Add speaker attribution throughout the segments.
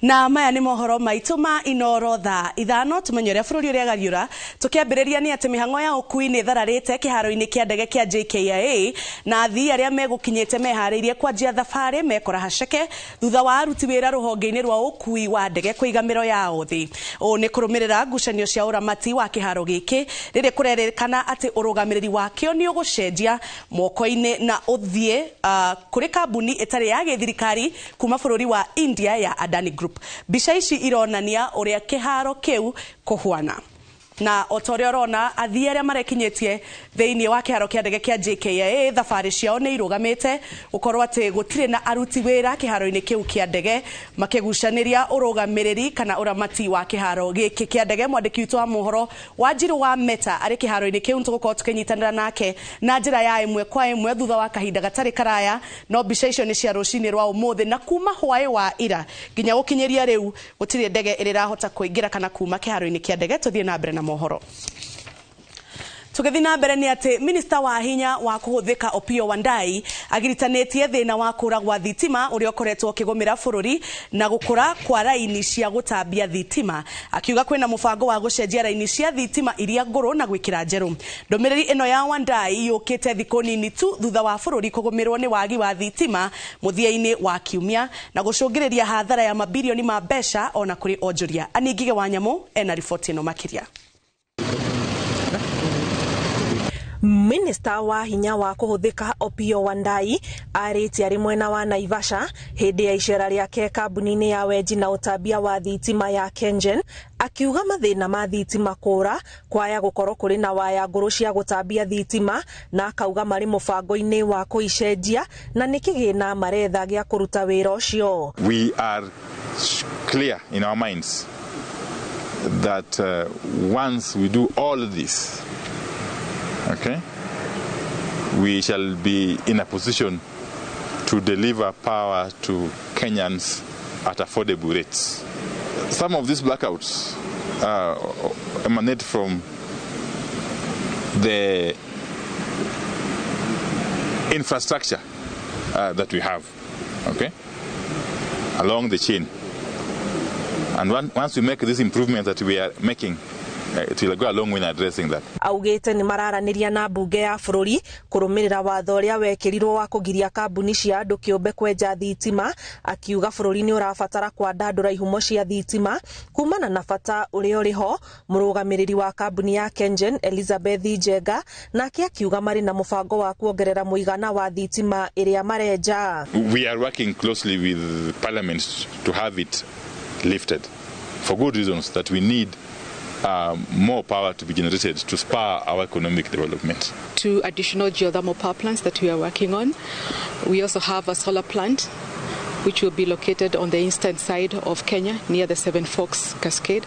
Speaker 1: Na maya nĩ mohoro maitũ ma Inoro thaa 5, tumenye ũrĩa bũrũri ũrĩa gariũra. Tũkĩambĩrĩria nĩ atĩ mĩhang'o ya ũkui nĩ ĩthararĩte kĩharo-inĩ kĩa ndege kĩa JKIA, na athii arĩa megũkinyĩte meharĩirie kwanjia thabarĩ mekora haceke thutha wa aruti wĩra rũhonge-inĩ rwa ũkui wa ndege kũiga mĩro yao thĩ. Ũũ nĩ kũrũmĩrĩra ngucanio cia ũramati wa kĩharo gĩkĩ, rĩrĩ kũrerĩkana atĩ ũrũgamĩrĩri wakĩo nĩ ũgũcenjia moko-inĩ na ũthiĩ kũrĩ kambuni ĩtarĩ ya gĩthirikari kuma bũrũri wa India ya Adani Group. Mbica ici ironania ũrĩa kĩharo kĩu kũhuana, na o ta ũrĩa ũrona, athii arĩa marekinyĩtie thĩinĩ wa kĩharo kĩa ndege kĩa JKIA, thabarĩ ciao nĩ irũgamĩte gũkorwo atĩ gũtirĩ na aruti wĩra kĩharo-inĩ kĩu kĩa ndege, makĩgucanĩria ũrũgamĩrĩri kana ũramati wa kĩharo gĩkĩ kĩa ndege. Mwandĩki witũ wa mohoro Wanjiru wa Meta arĩ kĩharo-inĩ kĩu, tũgũkorwo tũkĩnyitanĩra nake na njĩra ya ĩmwe kwa ĩmwe thutha wa kahinda gatarĩ karaya. No mbica icio nĩ cia rũcinĩ rwa ũmũthĩ, na kuma hwaĩ wa ira nginya gũkinyĩria rĩu gũtirĩ ndege ĩrĩ ĩrahota kũingĩra kana kuma kĩharo-inĩ kĩa ndege. Tũthiĩ na mbere na mohoro. Tũgĩthiĩ na mbere nĩ atĩ minista wa hinya wa kũhũthĩka Opiyo Wandayi agiritanĩtie thĩna wa kũra gwa thitima ũrĩa ũkoretwo ũkĩgũmĩra bũrũri na gũkũra kwa raini cia gũtambia thitima, akiuga kwĩna mũbango wa gũcenjia raini cia thitima iria ngũrũ na gwĩkĩra njerũ. Ndũmĩrĩri ĩno ya Wandayi yũkĩte thikũ nini tu thutha wa bũrũri kũgũmĩrwo nĩ wagi wa thitima mũthia-inĩ wa kiumia na gũcũngĩrĩria hathara ya mabirioni ma mbeca ona kũrĩ onjoria. Aningige wa Nyamũ ena riboti ĩno makĩria.
Speaker 2: Minista wa hinya wa kũhũthĩka Opiyo Wandayi arĩtie arĩ mwena wa Naivasha hĩndĩ ya icera rĩake kambuni-inĩ ya wenji na ũtambia wa thitima ya KenGen, akiuga mathĩna ma thitima kũra kwaya gũkorwo kũrĩ na waya ngũrũ cia gũtambia thitima, na akauga marĩ mũbango-inĩ wa kũicenjia na nĩ kĩgĩna maretha gĩa kũruta wĩra ũcio.
Speaker 3: We are clear in our minds that once we do all this, okay, we shall be in a position to deliver power to Kenyans at affordable rates. Some of these blackouts emanate from the infrastructure that we have, okay, along the chain. And once we make this improvement that we are making, it will go a long way in addressing that.
Speaker 2: Augĩte nĩ mararanĩria na mbunge ya bũrũri kũrũmĩrĩra watho ũrĩa wekĩrirwo wa kũgiria kambuni cia andũ kĩũmbe kwenja thitima, akiuga bũrũri nĩ ũrabatara kwandandũra ihumo cia thitima kumana na bata ũrĩa ũrĩ ho. Mũrũgamĩrĩri wa kambuni ya KenGen Elizabeth Njenga nake akiuga marĩ na mũbango wa kuongerera mũigana wa thitima ĩrĩa marenja.
Speaker 3: We are working closely with Parliament to have it lifted for good reasons, that we need more power to be generated to spur our economic development.
Speaker 4: 2 additional geothermal power plants that we are working on. We also have a solar plant which will be located on the eastern side of Kenya near the Seven Forks Cascade.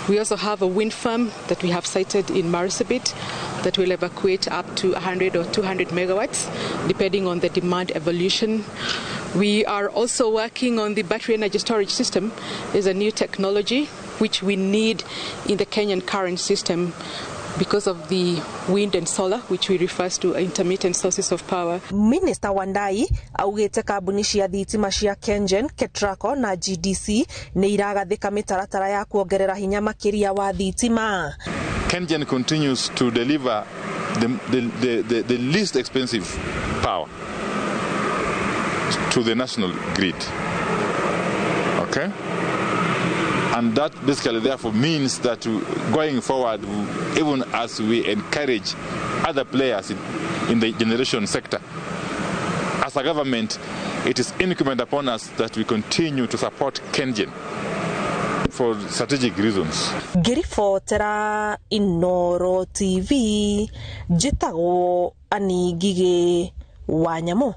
Speaker 4: We also have a wind farm that we have sited in Marsabit that will evacuate up to 100 or 200 megawatts depending on the demand evolution. We are also working on the battery energy storage system. It's a new technology which we need in the Kenyan current system because of the wind and solar, which we refer to intermittent sources of power.
Speaker 2: Minister Wandayi augĩte kambuni cia thitima cia KenGen, Ketraco na GDC nĩ iragathĩka mĩtaratara ya kuongerera hinya makĩria wa thitima.
Speaker 3: KenGen continues to deliver the least expensive power to the national grid. Okay? And that basically therefore means that going forward, even as we encourage other players in the generation sector, as a government, it is incumbent upon us that we continue to support KenGen for strategic reasons.
Speaker 2: Ngĩribotera Inoro TV, njĩtagwo Annie Ngigĩ wa Nyamũ.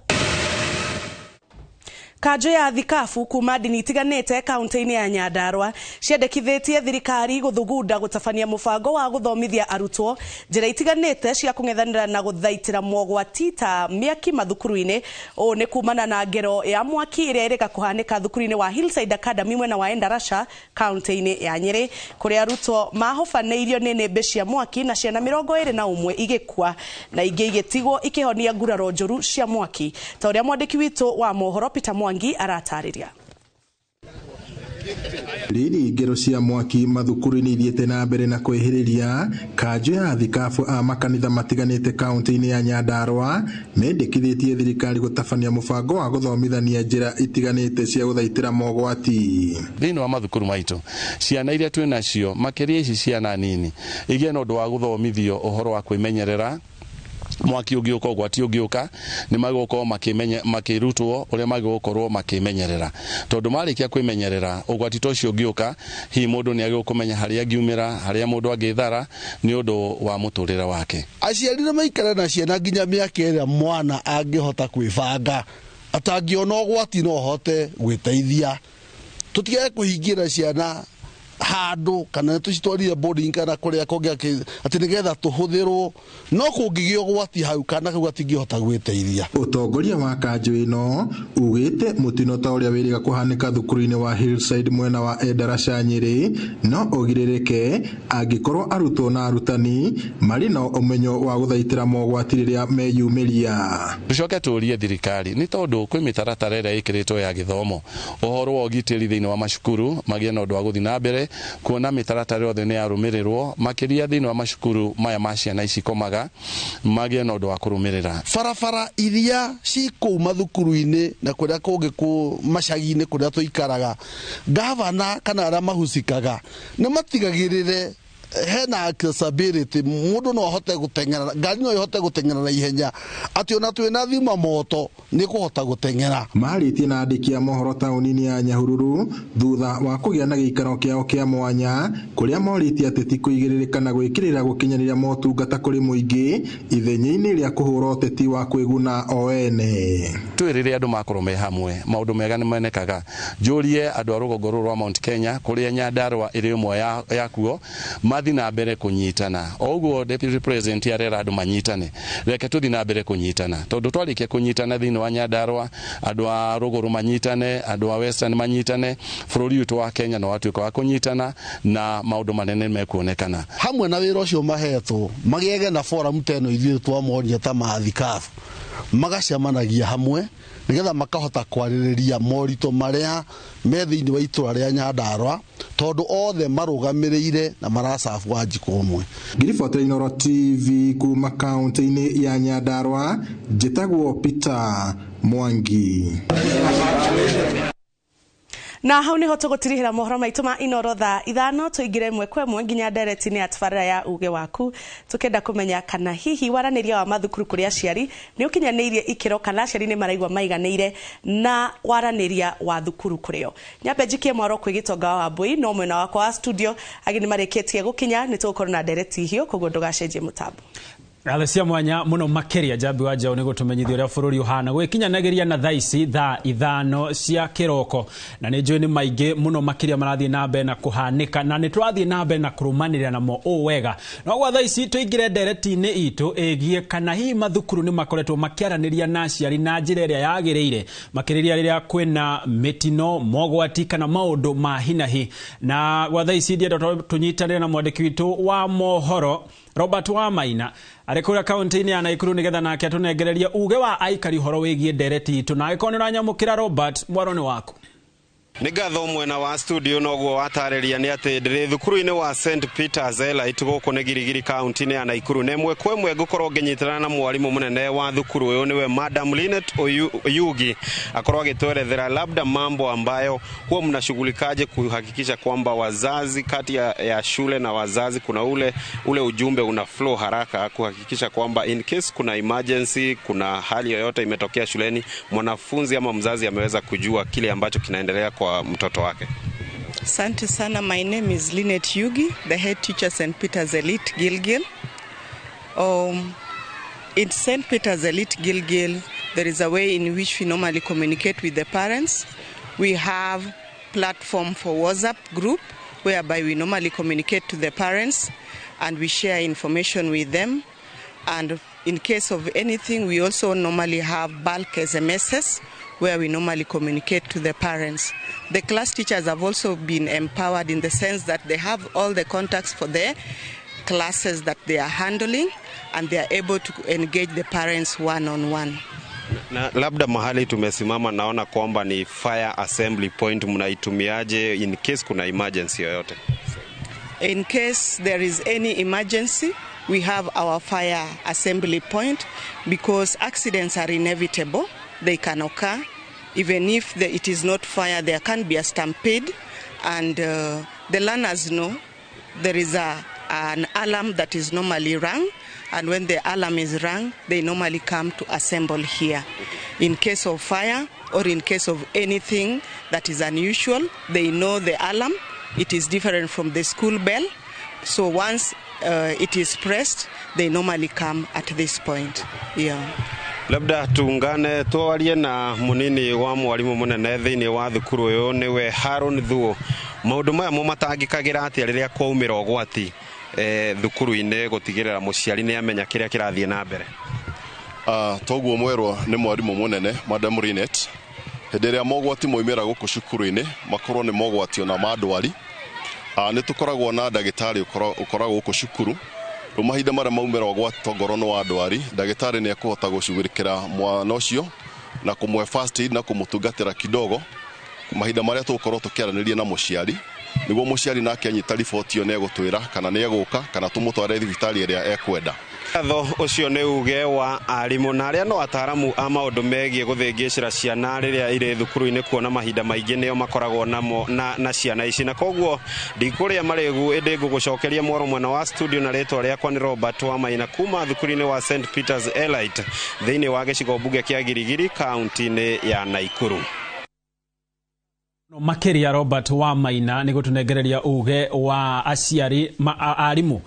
Speaker 1: Kanjũ ya thikabu kuma ndini itiganĩte kaunti-inĩ ya Nyandarua ciendekithĩtie thirikari gũthugunda gũtabania mũbango wa gũthomithia arutwo njĩra itiganĩte cia kũng'ethanĩra na gũthaitĩra mogwati ta mĩaki mathukuru-inĩ. Ũũ nĩ kumana na ngero ya mwaki ĩrĩa ĩrĩga kũhanĩka thukuru-inĩ wa Hillside Academy mwena wa Endarasha kaunti-inĩ ya Nyĩrĩ, kũrĩa arutwo mahobanĩirio nĩ nĩmbĩ cia mwaki na ciana 21 igĩkua na ingĩ igĩtigwo ikĩhonia nguraro njũru cia mwaki, ta ũrĩa mwandĩki witũ wa mohoro Peter Mwangi aratarĩria.
Speaker 5: Rĩrĩ ngero cia mwaki mathukuru-inĩ ithiĩte na mbere na kwĩhĩrĩria kanjũ ya thikabu a makanitha matiganĩte kaunti-inĩ ya Nyandarua mendekithĩtie thirikari gũtabania mũbango wa gũthomithania njĩra itiganĩte cia gũthaitĩra mogwati.
Speaker 6: Thĩinĩ wa mathukuru maitũ ciana iria twĩ nacio makĩria ici ciana nini igĩe na ũndũ wa gũthomithio ũhoro wa kwĩmenyerera mwaki ũngĩũka ũgwati ũngĩũka nĩ magũkorwo makĩrutwo ũrĩa magũkorwo makĩmenyerera tondũ marĩkia kwĩmenyerera ũgwati ta ũcio ũngĩũka hihi mũndũ nĩ agĩrĩirwo kũmenya harĩa angiumĩra harĩa mũndũ angĩthara nĩ ũndũ wa mũtũrĩre wake.
Speaker 7: Aciari nĩ maikare na ciana nginya mĩaka ĩrĩa mwana angĩhota kwĩbanga atangĩona ũgwati no ahote gwĩteithia. Tũtigae kũhingĩra ciana handũ kana tũcitwarire boarding kana kũrĩa kũngĩ atĩ nĩgetha tũhũthĩrwo no kũngĩgĩa ũgwati hau kana kau gatingĩhota gwĩteithia.
Speaker 5: Ũtongoria wa kanjũ ĩno ugĩte mũtino ta ũrĩa wĩrĩga kũhanĩka thukuru-inĩ wa Hillside mwena wa Endarasha Nyĩrĩ no ũgirĩrĩke angĩkorwo arutwo na arutani marĩ na ũmenyo wa gũthaitĩra mogwati rĩrĩa meyumĩria.
Speaker 6: Tũcoke tũrie thirikari nĩ tondũ kwĩ mĩtaratara ĩrĩa ĩkĩrĩtwo ya gĩthomo ũhoro wa ũgitĩri thĩinĩ wa macukuru magĩe na ũndũ wa gũthiĩ na mbere kuona mĩtaratara yothe nĩ yarũmĩrĩrwo makĩria thĩinĩ wa macukuru maya ma ciana ici komaga magĩe na ũndũ wa kũrũmĩrĩra.
Speaker 7: Barabara iria ci kũu mathukuru-inĩ na kũrĩa kũngĩ kũ macagi-inĩ kũrĩa tũikaraga gavana kana arĩa mahusikaga nĩ matigagĩrĩre hena accessibility mũndũ no ahote gũteng'era ngari no ĩhote gũteng'era na ihenya atĩ ona twĩna thima moto nĩ kũhota gũteng'era.
Speaker 5: Marĩtie na andĩki a mohoro taũni-inĩ ya Nyahururu thutha wa kũgĩa na gĩikaro kĩao kĩa mwanya kũrĩa morĩtie ateti kũigĩrĩrĩka na gwĩkĩrĩra gũkinyanĩria motungata kũrĩ mũingĩ ithenya-inĩ rĩa kũhũra ũteti wa kwĩguna o ene.
Speaker 6: Tũĩ rĩrĩa andũ makorwo me hamwe maũndũ mega nĩ monekaga. Njũrie andũ a rũgongo rũrũ rwa Mount Kenya kũrĩa Nyandarua ĩrĩ ĩmwe yakuo mathi na mbere kũnyitana. O ũguo Deputy President arera andũ manyitane, reke tũthi na mbere kũnyitana tondũ twarĩkia kũnyitana thĩinĩ wa Nyandarua andũ a rũgũrũ manyitane andũ a Western manyitane bũrũri witũ wa Kenya no watuĩka wa kũnyitana na maũndũ manene mekuonekana.
Speaker 7: Hamwe na wĩra ũcio mahetwo magĩage na forum ta ĩno ithuĩ twamonia ta mathikabu magacemanagia hamwe nĩgetha makahota kwarĩrĩria moritũ marĩa me thĩinĩ wa itũra rĩa Nyandarua tondũ othe marũgamĩrĩire na maracabu wa njiko ũmwe.
Speaker 5: Ngiribotera Inooro TV kuma kaunti-inĩ ya Nyandarua njĩtagwo Peter Mwangi.
Speaker 1: Na hau niho tũgũtirihĩra mohoro maitũ ma Inooro thaa 5 tũingĩre ĩmwe kwa ĩmwe nginya ndereti-inĩ ya tabarĩra ya uge waku tũkĩenda kũmenya kana hihi waranĩria wa mathukuru kũrĩ aciari nĩ ũkinyanĩirie ikĩro kana aciari nĩ maraigua maiganĩire na waranĩria wa thukuru kũrĩo. Nyambe njikie mwaro kwĩ Gĩtonga wa Wambui no mwena wakwa wa studio agĩ nĩ marĩkĩtie gũkinya nĩ tũgũkorwo na ndereti hiyo koguo ndũgacenjie mũtambo.
Speaker 8: Ngatho cia mwanya muno makiria Njambi wa Njaũ nĩ gũtũmenyithia ũrĩa bũrũri ũhana gwĩkinyanagĩria na thaa ici thaa 5 cia kĩroko na nĩ njũĩ nĩ maingĩ mũno makĩria marathiĩ na mbere na kũhanĩka na nĩ tũrathiĩ na mbere na kũrũmanĩrĩra namo ũũ wega no gwa thaa ici tũingĩre ndereti-inĩ itũ ĩgiĩ kana hihi mathukuru nĩ makoretwo makĩaranĩria na aciari na njĩra ĩrĩa yagĩrĩire makĩrĩria rĩrĩa kwĩna mĩtino mogwati kana maũndũ ma hinahi na gwa thaa ici ndienda tũnyitanĩre na mwandĩki witũ wa mohoro Robert Wamaina arĩ kũrĩa kaunti-inĩ ya Naikuru nĩgetha nake atũnengererie uge wa aikari ũhoro wĩgiĩ ndereti itũ na angĩkorwo nĩ ũranyamũkĩra Robert mwaro nĩ waku.
Speaker 9: Nĩ ngatho mwena wa studio noguo watarĩria nĩ atĩ ndĩrĩ thukuru-inĩ wa St Peter's Elite gũkũ nĩ Girigiri kaunti-inĩ ya Naikuru na ĩmwe kwa ĩmwe ngũkorwo ngĩnyitana na mwarimũ mũnene wa thukuru ũyũ nĩwe Madam Linet Oyugi akorwo agĩtwerethera labda mambo ambayo huwa mnashughulikaje kuhakikisha kwamba wazazi kati ya shule na wazazi kuna ule ujumbe una flow haraka kuhakikisha kwamba in case kuna emergency, kuna hali yoyote imetokea shuleni, mwanafunzi ama mzazi ameweza kujua kile ambacho kinaendelea kwa mtoto wake.
Speaker 10: Asante sana. My name is Linet Yugi, the head teacher St. Peter's Elite Gilgil. In St. Peter's Elite Gilgil, there is a way in which we normally communicate with the parents. We have platform for WhatsApp group whereby we normally communicate to the parents and we share information with them. And in case of anything, we also normally have bulk SMSs where we normally communicate to the parents. The class teachers have also been empowered in the sense that they have all the contacts for their classes that they are handling, and they are able to engage the parents one-on-one.
Speaker 9: Na labda mahali tumesimama naona kwamba ni fire assembly point, mnaitumiaje in case kuna emergency yoyote?
Speaker 10: In case there is any emergency, we have our fire assembly point because accidents are inevitable. They can occur. Even if it is not fire, there can be a stampede. And the learners know there is an alarm that is normally rung. And when the alarm is rung, they normally come to assemble here. In case of fire or in case of anything that is unusual, they know the alarm. It is different from the school bell. So once it is pressed, they normally come at this point. Yeah.
Speaker 9: Labda tuungane twarie na munini wa mwarimu munene thiini wa thukuru uyu niwe Haron Thuo. Maundu maya mumatangikagira atia riria kwaumira ugwati thukuru-ini gutigirira muciari ni amenya kiria kirathie na mbere?
Speaker 11: Toguo mwerwo ni mwarimu munene Madam Rinet, hindi ria mogwati moimira guku cukuru-ini makorwo ni mogwati ona ma ndwari, ni tukoragwo na ndagitari ukoragwo guku cukuru. Rĩu mahinda marĩa maumĩra ũgwati tongorwo nĩ wa ndwari, ndagĩtarĩ nĩ ekũhota gũcugurĩkĩra mwana ũcio na kũmũhe first aid na kũmũtungatĩra kidogo mahinda marĩa tũgũkorwo tũkĩaranĩria na mũciari, nĩguo mũciari nake anyita riboti ĩyo nĩ egũtwĩra kana nĩ egũka kana tũmũtware thibitarĩ ĩrĩa ekwenda.
Speaker 9: Ngatho ũcio nĩ uge wa arimũ na arĩa no ataramu a maũndũ megiĩ gũthĩngĩcĩra ciana rĩrĩa irĩ thukuru-inĩ, kuona mahinda maingĩ nĩo makoragwo namo na ciana ici, na koguo ndikũrĩa marĩgu ĩndĩ ngũgũcokeria mwaro mwena wa studio, na rĩtwa rĩakwa nĩ Robert Wamaina kuma thukuru-inĩ wa St Peters Elite thĩinĩ wa gĩcigo mbunge kĩa Girigiri kaunti-inĩ ya Naikuru.
Speaker 8: Makiria Robert Wamaina nĩ gũtũnengereria uge wa aciari arimu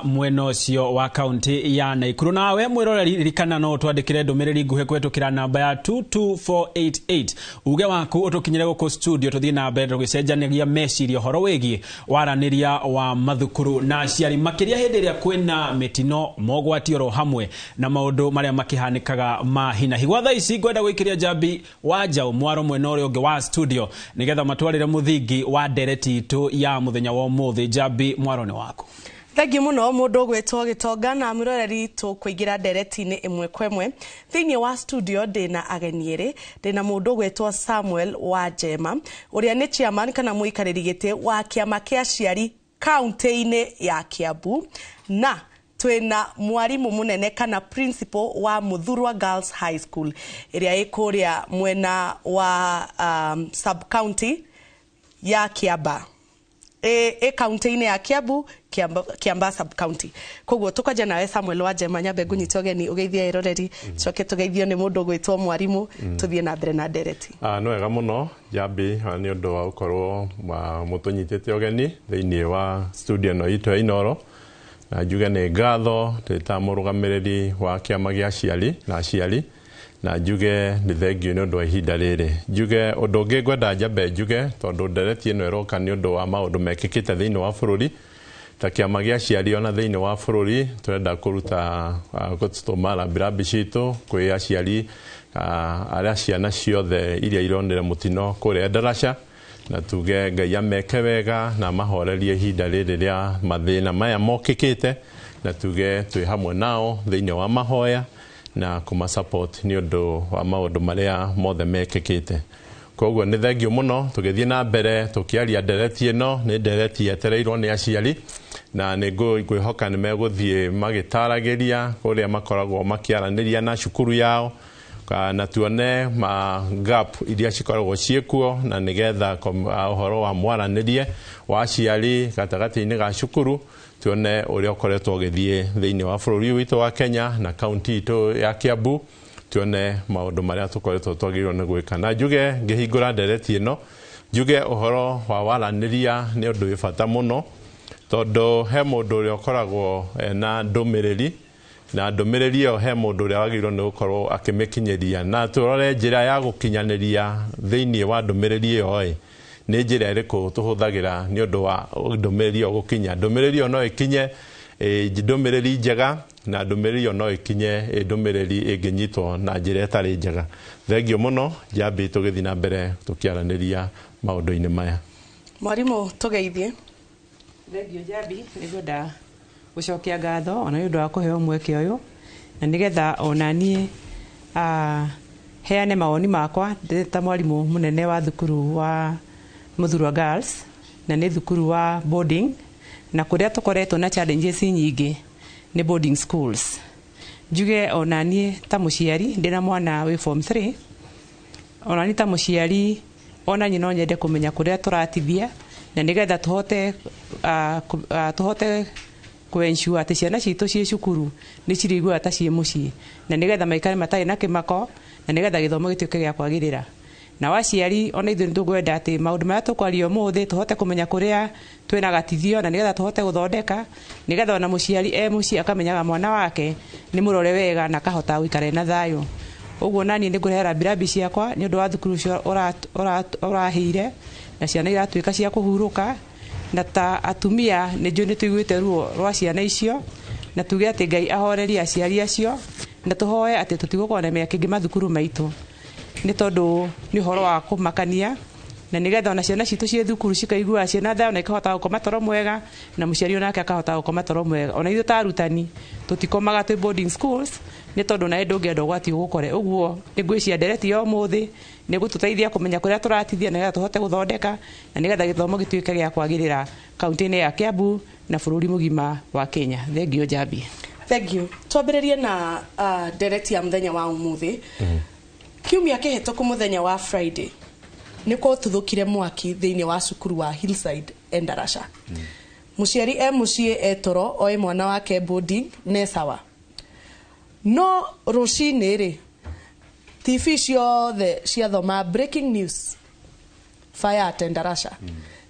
Speaker 8: mwena ũcio wa kaunti ya Naikuru. Nawe mwĩroreri ririkana no twandĩkĩre ndũmĩrĩri nguhĩ kũhetũkĩra namba ya 22488 uge waku ũtũkinyĩre gũkũ studio tũthiĩ na mbere tũgĩcenjanagia meciria ũhoro wĩgiĩ waranĩria wa mathukuru na aciari, makĩria hĩndĩ ĩrĩa kwĩna mĩtino mogwati oro hamwe na maũndũ marĩa makĩhanĩkaga ma hinahi. Gwa thaa ici ngwenda gũikĩria Njambi wa Njaũ mwaro mwena ũrĩa ũngĩ wa studio nigetha matwarire muthingi wa ndereti itu ya muthenya wa umuthi. Njambi, mwaro ni waku.
Speaker 1: Thengiũ mũno mũndũ ũgwĩtwo Gĩtonga na mwĩroreri, tũkũingĩra ndereti-inĩ ĩmwe kwa ĩmwe. Thĩinĩ wa studio ndĩna ageni erĩ, ndĩna mũndũ ũgwĩtwo Samuel wa Njema ũrĩa nĩ chairman kana mũikarĩri gĩtĩ wa kĩama kĩa aciari kaunti-inĩ ya Kiambu, na twĩna mwarimu mũnene kana principal wa Muthurwa Girls High School ĩrĩa ĩ kũrĩa mwena wa sub county ya Kiamba, ĩ kaunti-inĩ ya Kiambu, Kiamba sub county. Koguo tukanja nawe Samuel wa Njema, nyambe ngũnyite ũgeni ũgeithie eroreri, coke tũgeithio nĩ mũndũ ũgwĩtwo mwarimu, tũthiĩ na mbere na ndereti.
Speaker 12: Nĩ wega mũno Njambi nĩ ũndũ wa gũkorwo mũtũnyitĩte ũgeni thĩinĩ wa studio ĩno itũ ya Inooro. Na njuge nĩ ngatho ndĩ ta mũrũgamĩrĩri wa kĩama gĩa aciari na aciari, na njuge nĩ thengiũ nĩ ũndũ wa ihinda rĩrĩ. Njuge ũndũ ũngĩ ngwenda njambe njuge, tondũ ndereti ĩno ĩroka nĩ ũndũ wa maũndũ mekĩkĩte thĩinĩ wa bũrũri. Ta kĩama gĩa aciari ona thĩinĩ wa bũrũri tũrenda kũruta gũtũma rambirambi citũ kwĩ aciari arĩa ciana ciothe iria ironire mũtino kũrĩa Ndarasha, na tuge Ngai ameke wega na mahorerie ihinda rĩrĩ rĩa mathĩna maya mokĩkĩte, na tuge twĩ hamwe nao thĩinĩ wa mahoya na kũma support nĩ ũndũ wa maũndũ marĩa mothe mekĩkĩte. Koguo nĩ thengiũ mũno tũgĩthiĩ na mbere tũkĩaria ndereti ĩno. Nĩ ndereti yetereirwo nĩ aciari na nĩ ngwĩhoka nĩ megũthiĩ magĩtaragĩria ũrĩa makoragwo makĩaranĩria na cukuru yao, na tuone ma gap iria cikoragwo ciĩkuo, na nĩgetha ũhoro wa mwaranĩrie wa aciari gatagatĩ-inĩ ga cukuru tuone ũrĩa ũkoretwo ũgĩthiĩ thĩinĩ wa bũrũri witũ wa Kenya na kaunti itũ ya Kiambu, tuone maũndũ marĩa tũkoretwo twagĩrĩirwo nĩ gwĩka. Na njuge ngĩhingũra ndereti ĩno, njuge ũhoro wa waranĩria nĩ ũndũ wĩ bata mũno, tondũ he mũndũ ũrĩa ũkoragwo na ndũmĩrĩri, na ndũmĩrĩri ĩyo he mũndũ ũrĩa wagĩrĩirwo nĩ gũkorwo akĩmĩkinyĩria, na tũrore njĩra ya gũkinyanĩria thĩinĩ wa ndũmĩrĩri ĩyo nĩ njĩra ĩrĩkũ tũhũthagĩra nĩ ũndũ wa ndũmĩrĩri ĩyo gũkinya. Ndũmĩrĩri ĩyo no ĩkinye ndũmĩrĩri njega, na ndũmĩrĩri ĩyo no ĩkinye ndũmĩrĩri ĩngĩnyitwo na njĩra ĩtarĩ njega. Thengiũ mũno Njambi, tũgĩthiĩ na mbere tũkĩaranĩria maũndũ-inĩ maya.
Speaker 1: Mwarimũ, tũgeithie.
Speaker 13: Thengiũ Njambi, nĩngwenda gũcokia ngatho ona nĩ ũndũ wa kũheo mweke ũyũ, na nĩgetha ona niĩ Heane mawoni makwa ndĩ ta mwarimũ mũnene wa thukuru wa Muthurwa Girls, na nĩ thukuru wa boarding, na kũrĩa tũkoretwo na challenges nyingĩ nĩ boarding schools. Njuge ona niĩ ta mũciari ndĩna mwana wĩ form 3, ona niĩ ta mũciari ona niĩ no nyende kũmenya kũrĩa tũratithia, na nĩgetha tũhote kũ-ensure atĩ ciana citũ ciĩ cukuru nĩ cirĩiguaga ta ciĩ mũciĩ, na nĩgetha maikare matarĩ na kĩmako, na nĩgetha gĩthomo gĩtuĩke gĩa kwagĩrĩra. Na waciari ona ithuĩ nĩtũkwenda atĩ maũndũ marĩa tũkwaria ũmũthĩ tũhote kũmenya kũrĩa twĩna gatithio, na nĩgetha tũhote gũthondeka, nĩgetha ona mũciari e mũciĩ akamenyaga mwana wake nĩ mũrore wega na akahota gũikara ena thayũ. Ũguo naniĩ nĩngũrehe rambirambi ciakwa nĩ ũndũ wa thukuru ũcio ũrahĩire, na ciana iratuĩka cia kũhurũka, na ta atumia nĩ njũĩ nĩ tũiguĩte ruo rwa ciana icio, na tuge atĩ Ngai ahorerie aciari acio, na tũhoe atĩ tũtigũkorwo na mĩaka ĩngĩ mathukuru maitũ, nĩ tondũ nĩ ũhoro wa kũmakania, na nĩgetha ona ciana citũ ciĩ thukuru cikaiguaga ciĩna thayũ na ikahota gũkoma toro mwega, na mũciari onake akahota gũkoma toro mwega. Ona ithuĩ ta arutani tũtikomaga twĩ boarding schools, nĩ tondũ nawe ndũngĩenda ũgwati ũgũkore. Ũguo nĩ ngwĩciria ndereti ya ũmũthĩ nĩ gũtũteithia kũmenya kũrĩa tũratithia, nĩgetha tũhote gũthondeka, na nĩgetha gĩthomo gĩtuĩke gĩa kwagĩrĩra kaunti-inĩ ya Kiambu na bũrũri mũgima wa Kenya. Thengiũ Njambi.
Speaker 1: Thank you. Twambĩrĩrie na ndereti ya mũthenya wa ũmũthĩ. Kiumia kĩhĩtũku mũthenya wa Friday nĩ kwatuthũkire mwaki thĩinĩ wa cukuru wa Hillside Endarasha. Mũciari e mũciĩ etoro oe mwana wake boarding ne sawa. No rũcinĩ rĩ, TV ciothe ciathoma breaking news, fire at Endarasha.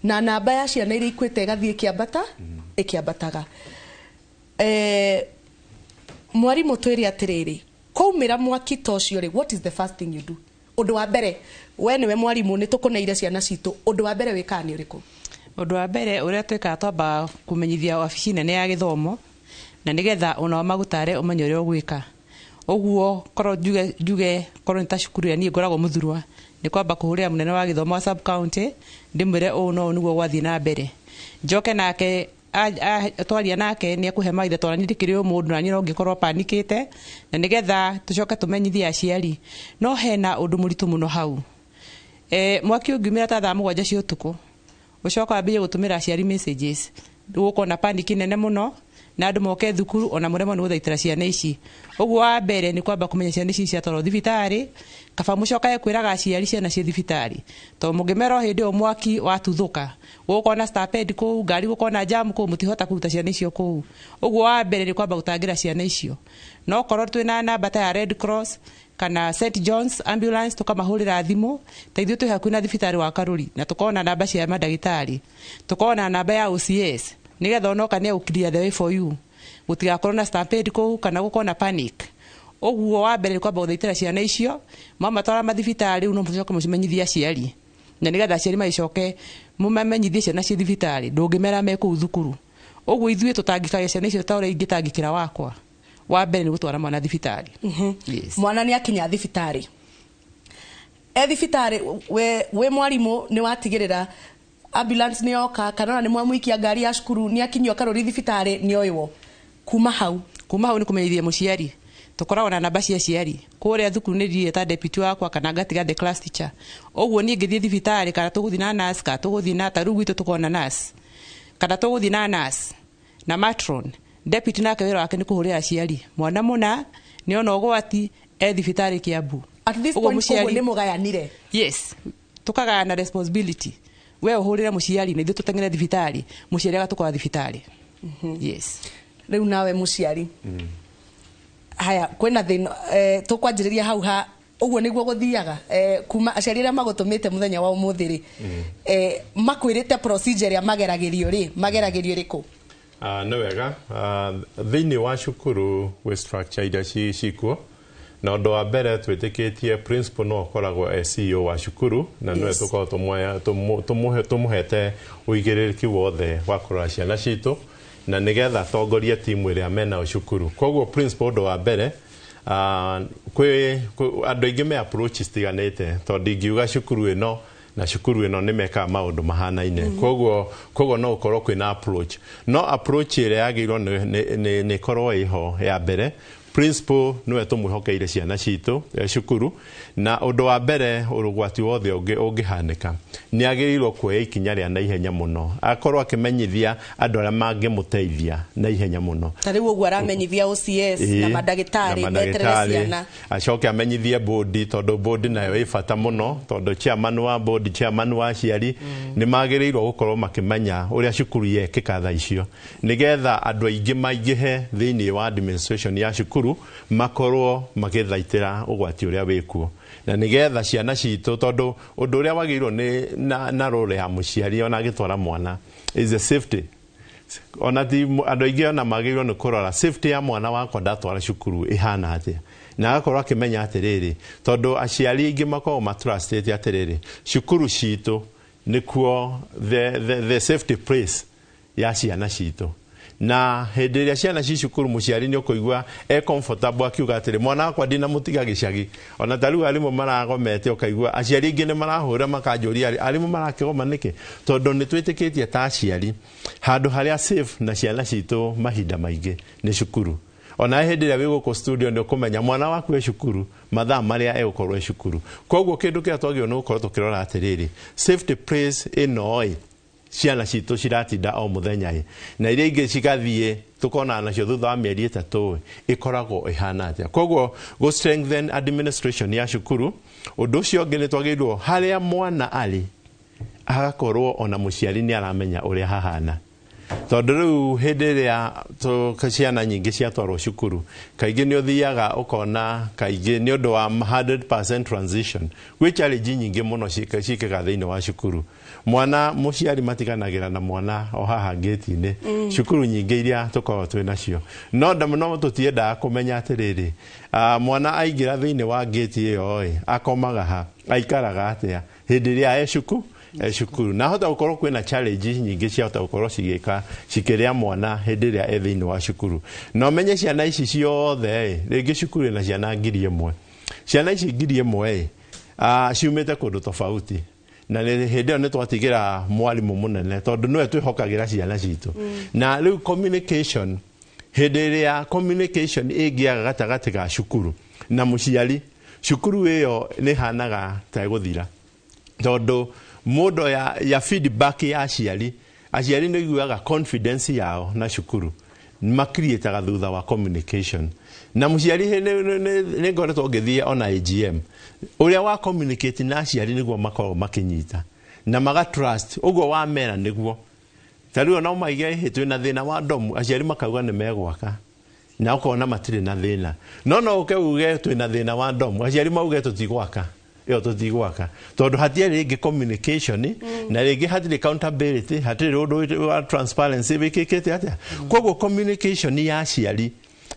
Speaker 1: Na namba ya ciana iria ikuĩte ĩgathiĩ ĩkĩambata, ĩkĩambataga. Mwarimũ twĩre atĩrĩrĩ, kwaumĩra mwaki ta ũcio rĩ, what is the first thing you do? Ũndũ wa mbere, we nĩwe mwarimũ, nĩ tũkũneire ciana citũ, ũndũ wa mbere wĩkaga nĩ ũrĩkũ?
Speaker 13: Ũndũ wa mbere ũrĩa twĩkaga, twambaga kũmenyithia wabici nene ya gĩthomo, na nĩgetha onao magũtare ũmenye ũrĩa ũgwĩka. Ũguo korwo njuge korwo nĩ ta cukuru ĩrĩa niĩ ngoragwo Muthurwa, nĩ kwamba kũhũrĩra mũnene wa gĩthomo wa sub county ndĩmwĩre ũũ na ũũ nĩguo gwathiĩ na mbere. Njoke nake twaria nake nĩ ekũhe maithe, tondũ niĩ ndikĩrĩ o mũndũ na niĩ no ngĩkorwo panikĩte, na nĩgetha tũcoke tũmenyithie aciari. No hena ũndũ mũritũ mũno hau. Mwaki ũngiumĩra ta thaa 7 cia ũtukũ, ũcoka wambĩrĩrie gũtũmĩra aciari messages, gũkorwo na panic nene mũno, na andũ moke thukuru ona mũremwo nĩ gũthaitĩra ciana ici. Ũguo wa mbere nĩ kwamba kũmenya ciana ici ciatwarwo thibitarĩ, kaba mũcokage kwĩraga aciari ciana ciĩ thibitarĩ, tondũ mũngĩmera o hĩndĩ ĩyo mwaki watuthũka, gũgũkorwo na stampede kũu, ngari gũkorwo na jam kũu, mũtihota kũruta ciana icio kũu. Ũguo wa mbere nĩ kwamba gũtangĩra ciana icio. No korwo twĩna namba ta ya Red Cross kana St John's Ambulance, tũkamahũrĩra thimũ, ta ithuĩ twĩ hakuhĩ na thibitarĩ wa Karuri, na tũkorwo na namba cia mandagĩtarĩ, tũkorwo na namba ya OCS, nĩgetha onoka nĩ egũ clear the way for you, gũtigakorwo na stampede kũu kana gũkorwo na panic. Ũguo wa mbere nĩ kwamba gũthaitĩra ciana icio, mwamatwara mathibitarĩ, rĩu no mũcoke mũcimenyithie aciari, na nĩgetha aciari magĩcoke mũmamenyithie ciana ciĩ thibitarĩ, ndũngĩmera me kũu thukuru. Ũguo ithuĩ tũtangĩkagia ciana icio ta ũrĩa ingĩtangĩkĩra wakwa. Wa mbere nĩ gũtwara mwana thibitarĩ. Yes.
Speaker 1: Mwana nĩ akinya thibitarĩ, e thibitarĩ we mwarimũ nĩ watigĩrĩra ambulance nĩ yoka, kana ona nĩ mwamũikia ngari ya cukuru, nĩ akinyio Karũri thibitarĩ, nĩ oĩwo. Kuma hau?
Speaker 13: Kuma hau nĩ kũmenyithia mũciari. Tũkoragwo na namba cia aciari kũrĩa thukuru, nĩ ndiĩ ta deputy wakwa kana ngatiga the class teacher. Ũguo niĩ ngĩthiĩ thibitarĩ, kana tũgũthiĩ na nurse, kana tũgũthiĩ na, ta rĩu gwitũ tũkoragwo na nurse, kana tũgũthiĩ na nurse na matron. Deputy nake wĩra wake nĩ kũhũrĩra aciari, mwana mũna nĩ ona ũgwati e thibitarĩ Kiambu.
Speaker 1: At this point koguo nĩ mũgayanire?
Speaker 13: Yes, tukagayana responsibility. We ũhũrĩre mũciari na ithuĩ tũteng'ere thibitarĩ, mũciari agatũkora thibitarĩ. Yes.
Speaker 1: Rĩu nawe mũciari, haya, kwĩna thĩna, tũkwanjĩrĩria hau ha ũguo nĩguo gũthiaga, kuma aciari arĩa magũtũmĩte mũthenya wa ũmũthĩ rĩ, makwĩrĩte procedure ĩrĩa mageragĩrio rĩ, mageragĩrio ĩrĩkũ?
Speaker 12: Nĩ wega, thĩinĩ wa cukuru gwĩ structure iria cikuo, na ũndũ wa mbere twĩtĩkĩtie principal no akoragwo e CEO wa cukuru, na nĩwe tũkoragwo tũmũhete ũigĩrĩrĩki wothe wa kũrora ciana citũ, na nĩgetha atongorie timu ĩrĩa menayo cukuru. Koguo principal, ũndũ wa mbere, kwĩ andũ aingĩ me approach citiganĩte, tondũ ingiuga cukuru ĩno na cukuru ĩno nĩ mekaga maũndũ mahanaine, koguo no gũkorwo kwĩna approach, no approach ĩrĩa yagĩrĩirwo nĩ ĩkorwo ĩho ya mbere. Principal nĩwe tũmwĩhokeire ciana citũ cukuru, na ũndũ wa mbere ũrũgwati wothe ũngĩhanĩka nĩ agĩrĩirwo kuoya ikinya rĩa naihenya mũno, akorwo akĩmenyithia andũ arĩa mangĩmũteithia na ihenya mũno.
Speaker 1: Ta rĩu ũguo aramenyithia OCS na mandagĩtarĩ meterere ciana,
Speaker 12: acoke amenyithie bodi, tondũ bodi nayo ĩ bata mũno, tondũ chairman wa bodi, chairman wa aciari nĩ magĩrĩirwo gũkorwo makĩmenya ũrĩa cukuru yekĩka thaa icio, nĩgetha andũ aingĩ maingĩhe thĩinĩ wa administration ya cukuru makorwo magĩthaitĩra ũgwati ũrĩa wĩkuo, na nĩgetha ciana citũ, tondũ ũndũ ũrĩa wagĩrĩirwo nĩ na role ya mũciari ona agĩtwara mwana is a safety. Ona ti andũ aingĩ ona magĩrĩirwo nĩ kũrora safety ya mwana wakwa ndatwara cukuru ĩhana atĩa, na agakorwo akĩmenya atĩrĩrĩ, tondũ aciari aingĩ makoragwo matrustĩte atĩrĩrĩ, cukuru citũ nĩkuo the safety place ya ciana citũ. Na hĩndĩ ĩrĩa ciana ci cukuru mũciari nĩ ũkũigua e comfortable akiuga atĩrĩ, mwana wakwa ndinamũtiga gĩcagi. Ona ta rĩu arimũ maragomete, ũkaigua aciari aingĩ nĩ marahũra makanjũria arimũ marakĩgoma nĩkĩ, tondũ nĩ twĩtĩkĩtie ta aciari handũ harĩa safe na ciana citũ mahinda maingĩ nĩ cukuru. Ona hĩndĩ ĩrĩa wĩ gũkũ studio nĩ ũkũmenya mwana waku e cukuru mathaa marĩa egũkorwo e cukuru. Koguo kĩndũ kĩrĩa twagĩrĩirwo nĩ gũkorwo tũkĩrora atĩrĩrĩ, safety place ĩno ĩ ciana citũ ciratinda o mũthenya ĩ, na iria ingĩ cigathiĩ tũkonana nacio thutha wa mĩeri 3 ĩkoragwo ĩhana atĩa. Koguo gũ strengthen administration ya cukuru. Ũndũ ũcio ũngĩ nĩ twagĩrĩirwo harĩa mwana arĩ agakorwo ona mũciari nĩ aramenya ũrĩa hahana, tondũ rĩu hĩndĩ ĩrĩa ciana nyingĩ ciatwarwo cukuru kaingĩ nĩ ũthiaga ũkona kaingĩ nĩ ũndũ wa 100% transition gwĩ challenge nyingĩ mũno ciĩkĩkaga thĩinĩ wa cukuru. Mwana mũciari matiganagĩra na mwana o haha ngĩti-inĩ cukuru nyingĩ iria tũkoragwo twĩ nacio, no tũtiendaga kũmenya atĩrĩrĩ, mwana aingĩra thĩinĩ wa ngĩti ĩyo ĩ akomaga ha, aikaraga atĩa hĩndĩ ĩrĩa e cukuru, na hota gũkorwo kwĩna challenge nyingĩ ciahota gũkorwo cigĩka cikĩrĩa mwana hĩndĩ ĩrĩa e thĩinĩ wa cukuru. Na ũmenye ciana ici ciothe rĩngĩ cukuru ĩna ciana 1000, ciana ici 1000 ciumĩte kũndũ tofauti, na hĩndĩ ĩyo nĩ twatigĩra mwarimũ mũnene tondũ nĩwe twĩhokagĩra ciana citũ. Na rĩu communication, hĩndĩ ĩrĩa communication ĩngĩaga gatagatĩ ga cukuru na mũciari, cukuru ĩyo nĩ ĩhanaga ta ĩgũthira, tondũ mũndũ ya feedback ya aciari, aciari nĩ iguaga confidence yao na cukuru makiriĩtaga thutha wa communication. Na mũciari nĩ ngoretwo ngĩthiĩ ona AGM, ũrĩa wa communicate na aciari nĩguo makoragwo makĩnyita na maga trust ũguo wamera nĩguo. Ta rĩu no maige twĩna thĩna wa ndomu, aciari makauga nĩ megwaka na ũkona matirĩ na thĩna, no ũke uge twĩna thĩna wa ndomu, aciari mauge tũtigwaka, ĩyo tũtigwaka, tondũ hatiarĩ rĩngĩ communication na rĩngĩ hatirĩ accountability, hatirĩ ũndũ wa transparency wĩkĩkĩte atĩa. Koguo communication ya aciari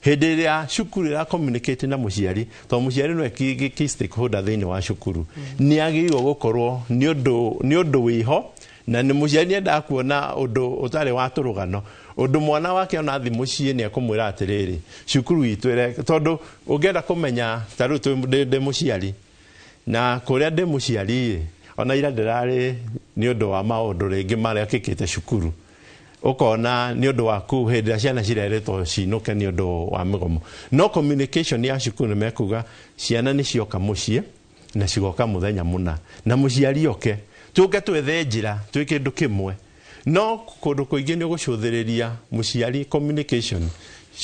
Speaker 12: hĩndĩ ĩrĩa cukuru ĩra communicate na mũciari, tondũ mũciari nĩwe key stakeholder thĩinĩ wa cukuru, nĩ agĩrĩirwo gũkorwo nĩ ũndũ wĩho, na nĩ mũciari nĩendaga kuona ũndũ ũtarĩ wa tũrũgano, ũndũ mwana wake ona athi mũciĩ nĩ ekũmwĩra atĩrĩrĩ, cukuru itũ, tondũ ũngĩenda kũmenya ta rĩu ndĩ mũciari, na kũrĩa ndĩ mũciari ona ira ndĩrarĩ nĩ ũndũ wa maũndũ rĩngĩ marĩa kĩkĩte cukuru, ũkona nĩ ũndũ waku hĩndĩ ĩrĩa ciana cirerĩtwo cinũke nĩ ũndũ wa mĩgomo. No communication ya cukuru nĩ mekuga ciana nĩ cioka mũciĩ na cigoka mũthenya mũna, na mũciari oke tũke twethe njĩra twĩ kĩndũ kĩmwe. No kũndũ kũingĩ nĩ ũgũcũthĩrĩria mũciari communication,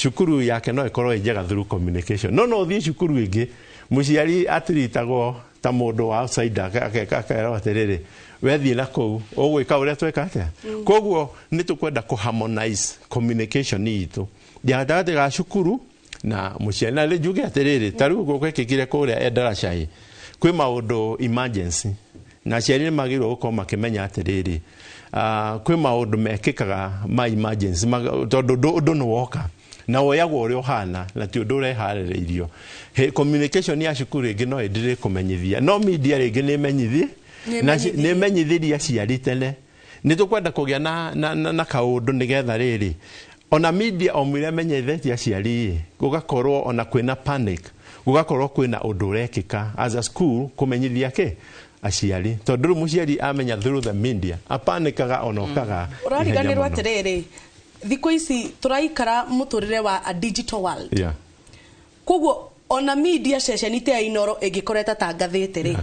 Speaker 12: cukuru yake no ĩkorwo ĩ njega through communication, no ũthiĩ cukuru ĩngĩ mũciari atiritagwo ta mũndũ wa outsider akerwo atĩrĩrĩ, wethiĩ na kũu ũgwĩka ũrĩa tweka atĩa. Koguo nĩ tũkwenda kũ harmonize communication itũ ya gatagatĩ ga cukuru na mũciari. Na njuge atĩrĩrĩ, ta rĩu ũguo gwekĩkire kũrĩa Endarasha kwĩ maũndũ emergency, na aciari nĩ magĩrĩirwo gũkorwo makĩmenya atĩrĩrĩ, kwĩ maũndũ mekĩkaga ma emergency, tondũ ũndũ nĩ woka na woyagwo ũrĩa ũhana na ti ũndũ ũreharĩrĩirio. Communication ya cukuru rĩngĩ no ĩndĩrĩ kũmenyithia, no media rĩngĩ nĩ ĩmenyithirie aciari tene. Nĩ tũkwenda kũgĩa na kaũndũ nĩgetha rĩrĩ ona media o mwĩrĩ amenyithĩtie aciari, gũgakorwo ona kwĩna panic, gũgakorwo kwĩna ũndũ ũrekĩka as a school kũmenyithia kĩ aciari, tondũ rĩu mũciari amenya through the media apanikaga ona okaga.
Speaker 1: Ũrariganĩrwo atĩrĩrĩ, thikũ ici tũraikara mũtũrĩre wa a digital world. Koguo ona media ceceni ta ya Inoro ĩngĩkorwo ĩtatangathĩte rĩ,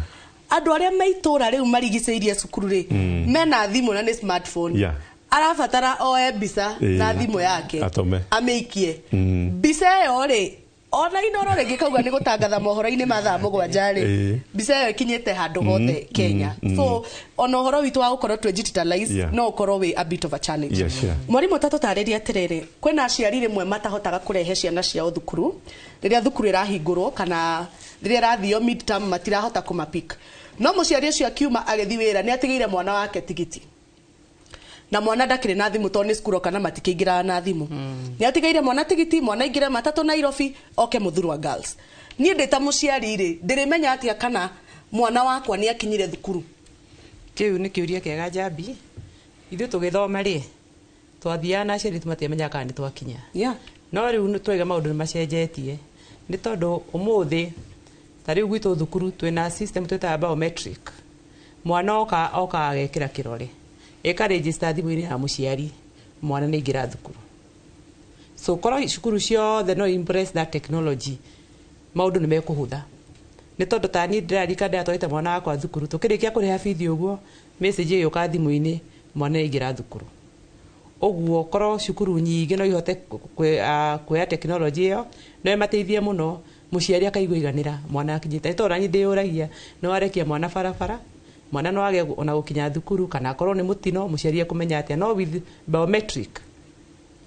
Speaker 1: andũ arĩa me itũra rĩu marigicĩirie cukuru rĩ, mena thimũ na nĩ smartphone, arabatara oe mbica na thimũ yake,
Speaker 12: Atũme.
Speaker 1: amĩikie mbica ĩyo rĩ, ona Inoro rĩngĩ kauga nĩ gũtangatha mohoro-inĩ ma thaa 7 rĩ, mbica ĩyo ĩkinyĩte handũ hothe Kenya. So ona ũhoro witũ wa gũkorwo twĩ digitalize no ũkorwo wĩ a bit of a challenge. Mwarimũ, ta tũtarĩrie atĩrĩrĩ, kwĩna aciari rĩmwe matahotaga kũrehe ciana ciao thukuru rĩrĩa thukuru ĩrahingũrwo kana rĩrĩa ĩrathio midterm, matirahota kũmapick, no mũciari ũcio akiuma agĩthiĩ wĩra nĩ atigĩire mwana wake tigiti, na mwana ndakĩrĩ na thimũ tondũ nĩ cukuru kana matikĩingĩraga na thimũ. Nĩ atigĩire mwana tigiti, mwana aingĩre matatũ Nairobi oke Muthurwa Girls. Niĩ ndĩ ta mũciari rĩ, ndĩrĩmenya atĩa kana mwana wakwa nĩ akinyire thukuru?
Speaker 13: Kĩu nĩ kĩũria kĩega, Njambi. Ithuĩ tũgĩthoma rĩ, twathiaga na aciari matiamenyaga kana nĩ twakinya. No rĩu nĩ twaiga maũndũ nĩ macenjetie, nĩ tondũ ũmũthĩ ta rĩu gwitũ thukuru twĩna system twĩtaga biometric. Mwana oka oka agekĩra kĩrore, ĩka register thimũ-inĩ ya mũciari, mwana nĩ aingĩra thukuru. So korwo cukuru ciothe no embrace that technology, maũndũ nĩ mekũhũtha, nĩ tondũ ta niĩ ndĩrarika ndĩratwarĩte mwana wakwa thukuru, tũkĩrĩkia kũrĩha bithi ũguo, message ĩgĩũka thimũ-inĩ, mwana nĩ aingĩra thukuru. Ũguo korwo cukuru nyingĩ no ihote kuoya technology ĩyo, no ĩmateithie mũno, mũciari akaigua iganĩra mwana akinyĩte, nĩ tondũ naniĩ ndĩyũragia, nĩ warekia mwana barabara, mwana no age ona gũkinya thukuru kana akorwo nĩ mũtino, mũciari ekũmenya atĩa? No with biometric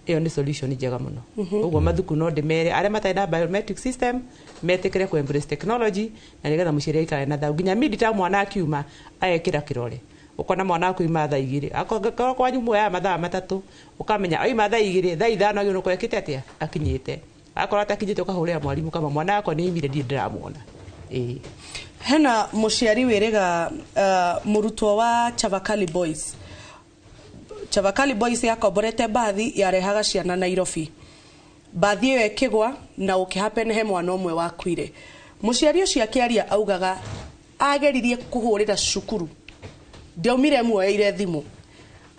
Speaker 13: ĩyo nĩ solution njega mũno. Ũguo mathukuru no ndĩmere arĩa matarĩ na biometric system metĩkĩre ku embrace technology, na nĩgetha mũciari aikare na thayũ nginya mid-term, mwana akiuma agekĩra kĩrore, ũkona mwana waku auma thaa 2. Akorwo kwanyu muoyaga mathaa 3, ũkamenya auma thaa 2, thaa 5 agĩrĩirwo gũkorwo ekĩte atĩa, akinyĩte. Akorwo atakinyĩte, ũkahũrĩra mwarimũ kama mwana wakwa nĩ oimire, ndirĩ ndĩramuona, ĩĩ.
Speaker 1: Hena mũciari wĩrĩga mũrutwo wa Chavakali Boys. Chavakali Boys yakomborete mbathi yarehaga ciana Nairobi. Mbathi ĩyo ĩkĩgwa na ũkĩhappen he mwana ũmwe wakuire. Mũciari ũcio akĩaria augaga ageririe kũhũrĩra cukuru, ndiaumire muoeire thimũ,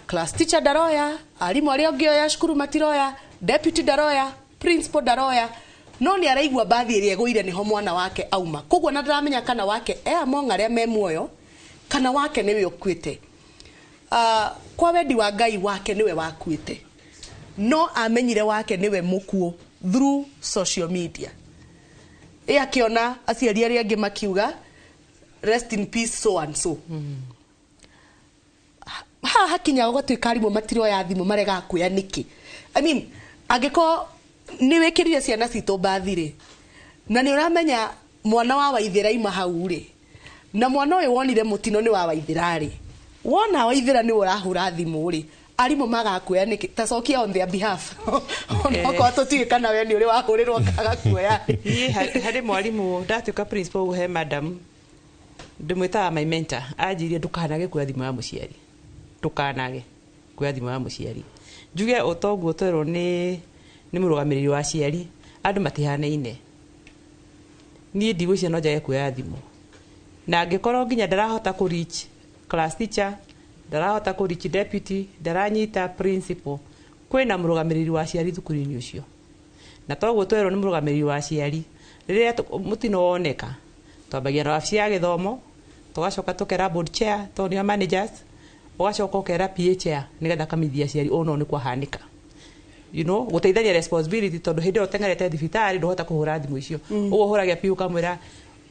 Speaker 1: class teacher ndaroya, arimũ arĩa angĩ oya cukuru matiroya, deputy ndaroya, principal ndaroya, no nĩ araigua mbathi ĩrĩa ĩgũire nĩho mwana wake auma. Koguo na ndaramenya kana wake e among arĩa me muoyo kana wake nĩwe ũkuĩte. Kwa wendi wa Ngai wake nĩwe wakuĩte, no amenyire wake nĩwe mũkuũ through social media, ĩ akĩona aciari arĩa angĩ makiuga, "Rest in peace so and so." Haha hakinya gũgatuĩka arimũ matiroya thimũ, maregaga kuoya nĩkĩ? I mean, angĩkorwo nĩ wĩkĩrire ciana citũ mbathi rĩ, na nĩ ũramenya mwana wa Waithĩra ima hau rĩ, na mwana ũyũ wonire mũtino nĩ wa Waithĩra rĩ, wona Waithĩra nĩ ũrahũra thimũ rĩ, arimũ magaga kuoya nĩkĩ? Ta cokia on their behalf, onokorwo tũtiũĩ kana we nĩ ũrĩ wahũrĩrwo kaga kuoya.
Speaker 13: Niĩ harĩ mwarimũ ndatuĩka principal ũguo, he madam ndĩmwĩtaga my mentor, anjirie, "Ndũkanage kuoya thimũ ya mũciari, ndũkanage kuoya thimũ ya mũciari." Njuge o toguo twerwo nĩ mũrũgamĩrĩri wa aciari, andũ matihanaine. Niĩ ndigwĩciria no njage kuoya thimũ, na angĩkorwo nginya ndarahota kũ reach class teacher, ndarahota kũ reach deputy, ndaranyita principal, kwĩna mũrũgamĩrĩri wa aciari thukuru-inĩ ũcio. Na toguo twerwo nĩ mũrũgamĩrĩri wa aciari, rĩrĩa mũtino woneka, twambagia na wabici ya gĩthomo, tũgacoka tũkera board chair tondũ nĩo managers, ũgacoka ũkera PA chair nĩgetha akamithia aciari ũũ no nĩ kwahanĩka, gũteithania responsibility, tondũ hĩndĩ ĩyo ũteng'erete thibitarĩ ndũhota kũhũra thimũ icio. Ũguo ũhũragia PA ũkamwĩra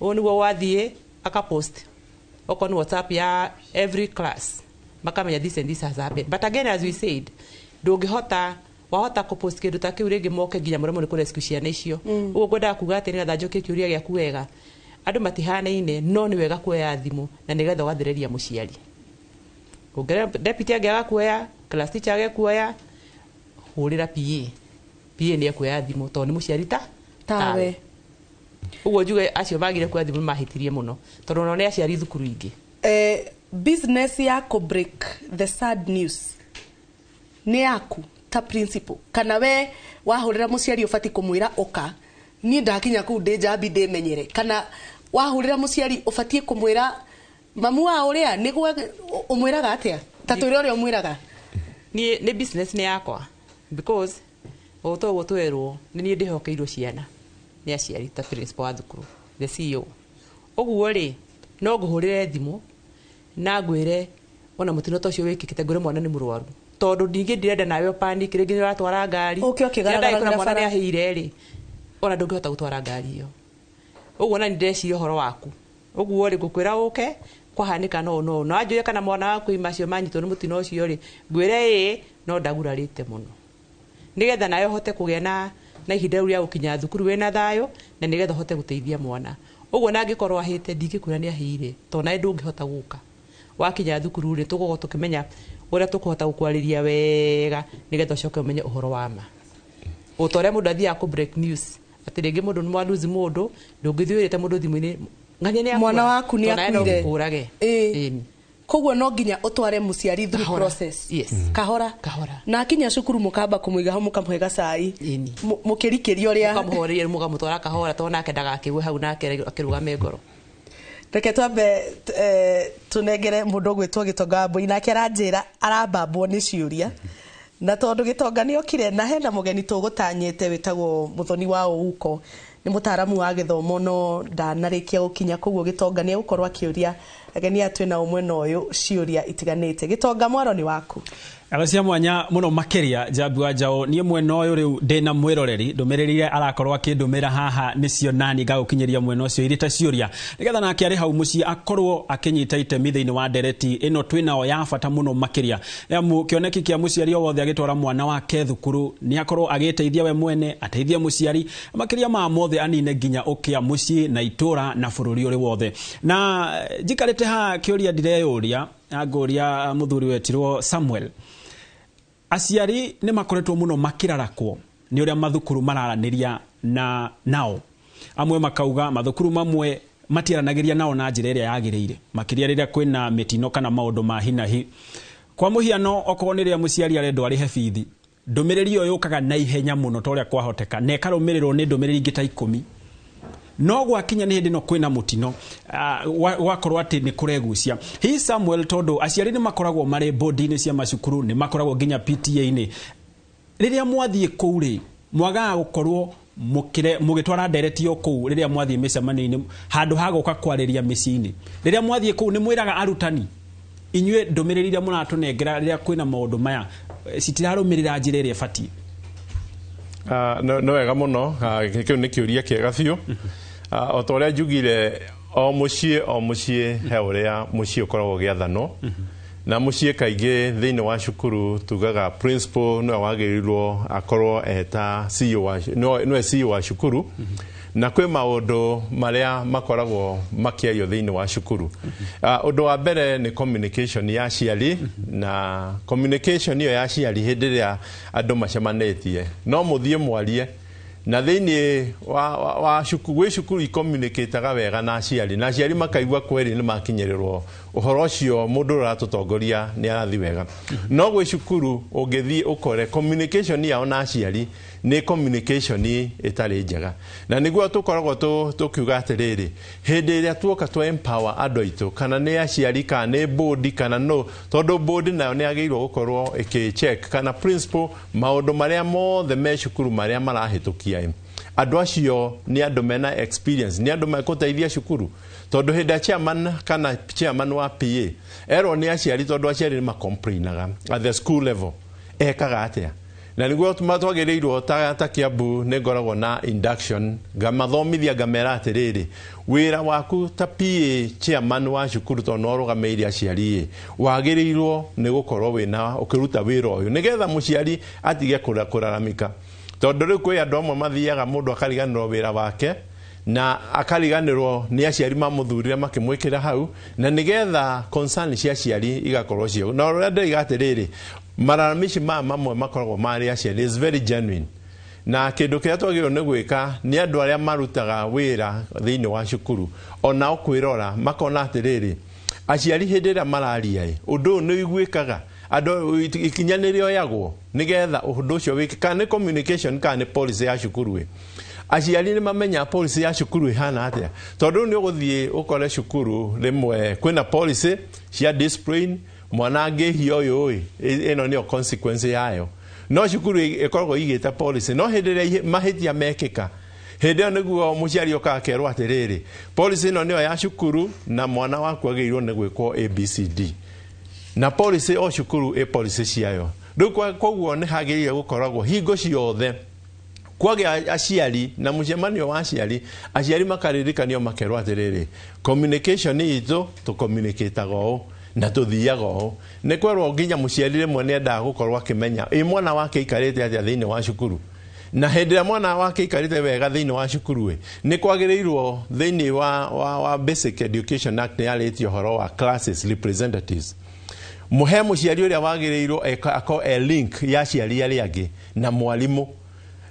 Speaker 13: ũũ nĩguo gwathiĩ, akapost okorwo nĩ WhatsApp ya every class, makamenya this and this has happened. But again, as we said, ndũngĩhota wahota kũpost kĩndũ ta kĩu rĩngĩ moke nginya mũremwo nĩ kũrescue ciana icio. Ũguo ngwendaga kuga atĩ nĩgetha njokie kĩũria gĩaku wega, andũ matihanaine, no nĩ wega kuoya thimũ na nĩgetha ũgathereria mũciari. Ũngĩrera deputy angĩaga kuoya, class teacher age kuoya, hũrĩra PA. PA nĩ ekuoya thimũ tondũ nĩ mũciari ta
Speaker 1: tawe.
Speaker 13: Ũguo njuge acio magire kuoya thimũ nĩ mahĩtirie mũno, tondũ onao nĩ aciari thukuru ingĩ.
Speaker 1: Business ya kũ break the sad news nĩ yaku ta principal, kana we wahũrĩra mũciari ũbatiĩ kũmwĩra ũka, niĩ ndakinya kũu ndĩ njambi ndĩmenyere, kana wahũrĩra mũciari ũbatiĩ kũmwĩra mamu wa ũrĩa nĩguo ũmwĩraga atĩa, ta twĩre ũrĩa ũmwĩraga?
Speaker 13: Niĩ nĩ business nĩ yakwa, because o toguo twerwo nĩ niĩ ndĩhokeirwo ciana. Nĩ aciari ta principal wa thukuru, the CEO. Ũguo rĩ, no ngũhũrĩre thimũ na ngwĩre ona mũtino ta ũcio wĩkĩkĩte, ngwĩre mwana nĩ mũrwaru, tondũ ningĩ ndirenda nawe panic. Rĩngĩ nĩ ũratwara ngari.
Speaker 1: Ũke ũkĩgaragara.
Speaker 13: Ndagĩkora mwana
Speaker 1: bara.
Speaker 13: nĩ ahĩire rĩ, ona ndũngĩhota gũtwara ngari ĩyo. Ũguo na ndĩreciria ũhoro waku, ũguo rĩ, ngũkwĩra ũke kwahanĩka no no anjũrie kana mwana waku macio manyitwo nĩ mũtino ũcio rĩ, ngwĩre ĩĩ, no ndagurarĩte mũno, nĩgetha nawe ũhote kũgĩa na ihinda rĩu rĩa gũkinya thukuru wĩna thayũ, na nĩgetha ũhote gũteithia mwana. Ũguo na angĩkorwo ahĩte, ndingĩkwĩra nĩ ahĩire, tondũ nawe ndũngĩhota gũka. Wakinya thukuru rĩ, tũgũkorwo tũkĩmenya ũrĩa tũkũhota gũkwarĩria wega, nĩgetha ũcoke ũmenye ũhoro wa ma, o ta ũrĩa mũndũ athiaga kũ break news atĩ rĩngĩ mũndũ nĩ mwaluzi mũndũ, ndũngĩthiĩ wĩrĩte mũndũ thimũ-inĩ, ng'ania nĩ akua.
Speaker 1: Mwana waku nĩ
Speaker 13: Tondũ nawe no
Speaker 1: akuire.
Speaker 13: gũkũrage.
Speaker 1: Ĩĩ.
Speaker 13: Ĩni.
Speaker 1: Koguo no nginya ũtware mũciari through
Speaker 13: Kahora.
Speaker 1: process.
Speaker 13: Yes.
Speaker 1: Kahora.
Speaker 13: Kahora.
Speaker 1: Na akinya cukuru mũkamba kũmũiga hau, mũkamũhe gacai.
Speaker 13: Ĩni.
Speaker 1: Mũkĩrikĩria ũrĩa.
Speaker 13: Mũkamũhoreria, mũkamũtwara kahora, tondũ nake ndagakĩgwe hau nake akĩrũgame ngoro.
Speaker 1: Reke twambe tunengere mũndũ ũgwĩtwo Gĩtonga wa Mbũi, nake aranjĩra arambambwo nĩ ciũria, na tondũ Gĩtonga nĩ okire na hena mũgeni tũgũtanyĩte wĩtagwo Mũthoni wa Ouko, nĩ mũtaaramu wa gĩthomo, no ndanarĩkia gũkinya. Koguo Gĩtonga nĩ egũkorwo akĩũria ageni aya twĩna o mwena ũyũ ciũria itiganĩte. Gĩtonga, mwaro nĩ waku.
Speaker 8: Ngatho cia mwanya mũno makĩria, Njambi wa Njaũ. Niĩ mwena ũyũ rĩu ndĩna mwĩroreri, ndũmĩrĩri iria arakorwo akĩndũmĩra haha nĩcio nani ngagũkinyĩria mwena ũcio irĩ ta ciũria, nĩgetha nake arĩ hau mũciĩ akorwo akĩnyita itemi thĩinĩ wa ndereti ĩno twĩnao ya bata mũno makĩria, amu kĩoneki kĩa mũciari o wothe agĩtwara mwana wake thukuru nĩ akorwo agĩteithia we mwene, ateithie mũciari, makĩria ma mothe anine nginya ũkĩa mũciĩ na itũra na bũrũri ũrĩ wothe. Na njikarĩte haha, kĩũria ndireyũria, ngũria mũthuri wetirwo Samuel, aciari nĩ makoretwo mũno makĩrarakwo nĩ ũrĩa mathukuru mararanĩria na nao. Amwe makauga mathukuru mamwe matiaranagĩria nao na njĩra ĩrĩa yagĩrĩire, makĩria rĩrĩa kwĩna mĩtino kana maũndũ ma hinahi. Kwa mũhiano, okorwo nĩ rĩrĩa mũciari arendwo arĩhe bithi, ndũmĩrĩri ĩyo yũkaga na ihenya mũno ta ũrĩa kwahoteka, na ĩkarũmĩrĩrwo nĩ ndũmĩrĩri ingĩ ta 10. No gwakinya nĩ hĩndĩ ĩno kwĩna mũtino, gwakorwo atĩ nĩ kũregucia. Hihi Samuel, tondũ aciari nĩ makoragwo marĩ bodi-inĩ cia macukuru, nĩ makoragwo nginya PTA-inĩ, rĩrĩa mwathiĩ kũu rĩ, mwagaga gũkorwo mũgĩtwara ndereti o kũu rĩrĩa mwathiĩ mĩcemanio-inĩ, handũ ha gũka kwarĩria mĩciĩ-inĩ? Rĩrĩa mwathiĩ kũu, nĩ mwĩraga arutani, inyuĩ ndũmĩrĩri iria mũratũnengera rĩrĩa kwĩna maũndũ maya citirarũmĩrĩra njĩra ĩrĩa ĩbatiĩ?
Speaker 12: No wega mũno. Kĩu nĩ kĩũria kĩega biũ. O ta ũrĩa njugire, o mũciĩ o mũciĩ he ũrĩa mũciĩ ũkoragwo ũgĩathanwo, na mũciĩ kaingĩ thĩinĩ wa cukuru tugaga principal nĩwe wagĩrĩirwo akorwo eta CEO wa nĩwe CEO wa cukuru, na kwĩ maũndũ marĩa makoragwo makĩario thĩinĩ wa cukuru. Ũndũ wa mbere nĩ communication ya aciari, na communication ĩyo ya aciari, hĩndĩ ĩrĩa andũ macemanĩtie, no mũthiĩ mwarie na thĩinĩ wa cukuru. Gwĩ cukuru icommunicataga wega na aciari, na aciari makaigua kweri nĩ makinyĩrĩrwo ũhoro ũcio, mũndũ ũrĩa ũratũtongoria nĩ arathiĩ wega. No gwĩ cukuru ũngĩthiĩ ũkore communication yao na aciari nĩ communication ĩtarĩ njega, na nĩguo tũkoragwo tũkiuga atĩrĩrĩ, hĩndĩ ĩrĩa tuoka twa empower andũ aitũ, kana nĩ aciari kana nĩ board kana no, tondũ board nayo nĩ yagĩrĩirwo gũkorwo ĩkĩ-check kana principal, maũndũ marĩa mothe me cukuru marĩa marahĩtũkia, andũ acio nĩ andũ mena experience, nĩ andũ mekũteithia cukuru, tondũ hĩndĩ ya chairman kana chairman wa PA erwo nĩ aciari, tondũ aciari nĩ macomplainaga at the school level, ekaga atĩa? Na nĩguo twagĩrĩirwo ta Kiambu nĩ ngoragwo na induction, ngamathomithia, ngamera atĩrĩrĩ, wĩra waku ta PA chairman wa cukuru, tondũ no ũrũgamĩrĩire aciari ĩ, wagĩrĩirwo nĩ gũkorwo wĩna ũkĩruta wĩra ũyũ, nĩgetha mũciari atige kũraramika, tondũ rĩu kwĩ andũ amwe mathiaga mũndũ akariganĩrwo wĩra wake, na akariganĩrwo nĩ aciari mamũthurire makĩmwĩkĩra hau, na nĩgetha concern cia aciari igakorwo cio. Na ũrĩa ndĩroiga atĩrĩrĩ, malalamishi maya mamwe makoragwo marĩ aciari is very genuine, na kĩndũ kĩrĩa twagĩrĩirwo nĩ gwĩka nĩ andũ arĩa marutaga wĩra thĩinĩ wa cukuru onao kwĩrora, makona atĩrĩrĩ, aciari hĩndĩ ĩrĩa mararia ĩ, ũndũ ũyũ nĩ ũiguĩkaga, andũ ikinya nĩ rĩoyagwo nĩgetha ũndũ ũcio wĩke, kana nĩ communication kana nĩ policy ya cukuru ĩ, aciari nĩ mamenya policy ya cukuru ĩhana atĩa. Tondũ nĩ ũgũthiĩ ũkore cukuru rĩmwe kwĩna policy cia discipline, mwana angĩhia ũyũ ĩ, ĩno nĩyo consequence yayo, no cukuru ĩkoragwo igĩte policy, no hĩndĩ ĩrĩa mahĩtia mekĩka, Hĩndĩ ĩyo nĩguo mũciari okaga akerwo atĩrĩrĩ, policy ĩno nĩyo ya cukuru na mwana waku agĩrĩirwo nĩ gwĩkwo ABCD, na policy o cukuru ĩ policy ciayo. Rĩu koguo nĩ hagĩrĩire gũkoragwo hingo ciothe kwagĩa aciari na mũcemanio wa aciari, aciari makaririkanio makerwo atĩrĩrĩ, communication itũ tũcommunicataga ũũ na tũthiaga ũũ. Nĩ kwerwo nginya mũciari rĩmwe nĩ endaga gũkorwo akĩmenya ĩ mwana wake aikarĩte atĩa thĩinĩ wa cukuru, na hĩndĩ ĩrĩa mwana wake aikarĩte wega thĩinĩ wa cukuru ĩ nĩ kwagĩrĩirwo thĩinĩ wa Basic Education Act nĩ yarĩtie ũhoro wa classes representatives, mũhe mũciari ũrĩa wagĩrĩirwo akorwo e link ya aciari arĩa angĩ na mwarimũ,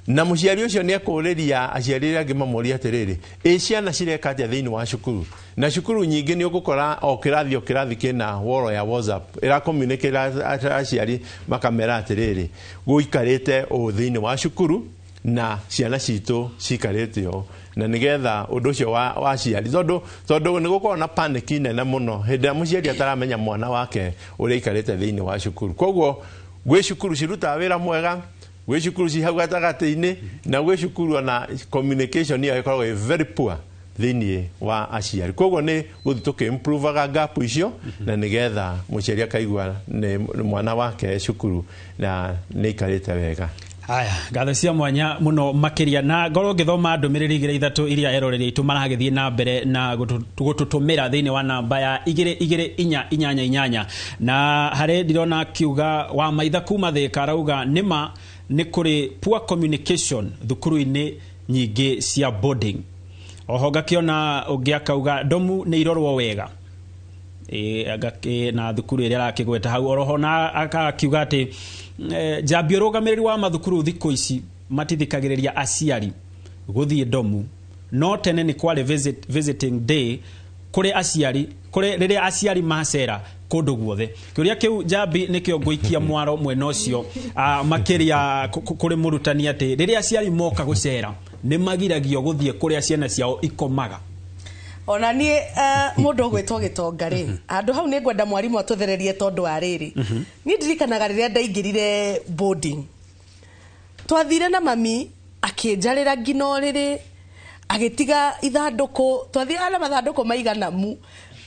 Speaker 12: na mũciari ũcio nĩ ekũrĩria aciari arĩa angĩ mamũrie atĩrĩrĩ, ĩ ciana cireka atĩa thĩinĩ wa cukuru. Na cukuru nyingĩ nĩ ũgũkora o kĩrathi kĩna woro ya WhatsApp ĩracommunicate aciari makamera atĩrĩrĩ, gũikarĩte ũũ thĩinĩ wa cukuru na ciana citũ cikarĩte ũũ, na nĩgetha ũndũ ũcio wa aciari, tondũ nĩ gũkoragwo na panic nene mũno hĩndĩ ĩrĩa mũciari ataramenya mwana wake ũrĩa aikarĩte thĩinĩ wa cukuru. Koguo gwĩ cukuru cirutaga wĩra mwega, gwĩ cukuru ci hau gatagatĩ-inĩ, na gwĩ cukuru ona communication ĩyo ĩkoragwo ĩ very poor thĩinĩ wa aciari. Koguo nĩ gũthiĩ tũkĩ-improvaga gap icio na nĩgetha mũciari akaigua nĩ mwana wake cukuru na nĩ aikarĩte wega.
Speaker 8: Haya, ngatho cia mwanya muno makiria, na ngorwo ngithoma ndumiriri igĩrĩ ithatũ iria eroreri aitũ maragĩthiĩ na mbere na gũtũtũmĩra thĩinĩ wa namba ya 22488, na harĩ ndirona akiuga wa maitha kuma Thĩka arauga nĩma nĩ kũrĩ poor communication thukuru-inĩ nyingĩ cia boarding. Oho ngakĩona ũngĩ akauga ndomu nĩ irorwo wega na thukuru ĩrĩa arakĩgweta hau. Oroho na akakiuga atĩ njambi ũrũgamĩrĩri wa mathukuru thikũ ici matithikagĩrĩria aciari gũthiĩ ndomu, no tene nĩ kwarĩ visiting day kũrĩ aciari, kũrĩ rĩrĩa aciari macera kũndũ guothe. Kĩũria kĩu njambi nĩkĩo ngũikia mwaro mwena ũcio makĩria kũrĩ mũrutani atĩ rĩrĩa aciari moka gũcera nĩ magiragio gũthiĩ kũrĩa ciana ciao ikomaga.
Speaker 1: Ona niĩ mũndũ ũgwĩtwo Gĩtonga rĩ, handũ hau nĩ ngwenda mwarimũ atũthererie tondũ wa rĩrĩ, niĩ ndirikanaga rĩrĩa ndaingĩrire boarding, twathire na mami akĩnjarĩra nginya ũrĩrĩ, agĩtiga ithandũkũ, twathiaga na mathandũkũ maigana mu,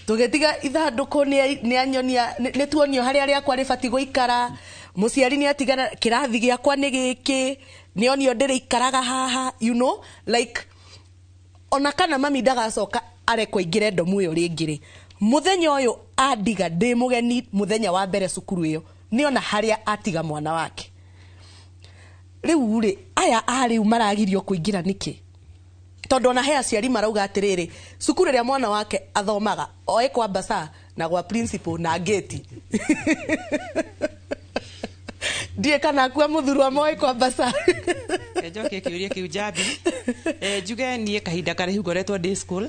Speaker 1: tũgĩtiga ithandũkũ, nĩ anyonia nĩ tuonio harĩa rĩakwa rĩbatiĩ gũikara, mũciari nĩ atigana kĩrathi gĩakwa nĩ gĩkĩ, nĩ onio ndĩrĩikaraga haha, you know, like ona kana mami ndagacoka arekwo aingĩre ndomu ĩyo rĩngĩ rĩ, mũthenya ũyũ andiga ndĩ mũgeni mũthenya wa mbere cukuru ĩyo, nĩona harĩa atiga mwana wake. Rĩu rĩ, aya a rĩu maragirio kũingĩra nĩkĩ? Tondũ ona he aciari marauga atĩrĩrĩ, cukuru ĩrĩa mwana wake athomaga oe kwa basa na gwa principal na gate. Ndiĩ kana akua mũthurwa moe kwa basa.
Speaker 13: Njokie kĩũria kĩu njambi. Njuge niĩ kahinda karaihu ngoretwo ndĩ school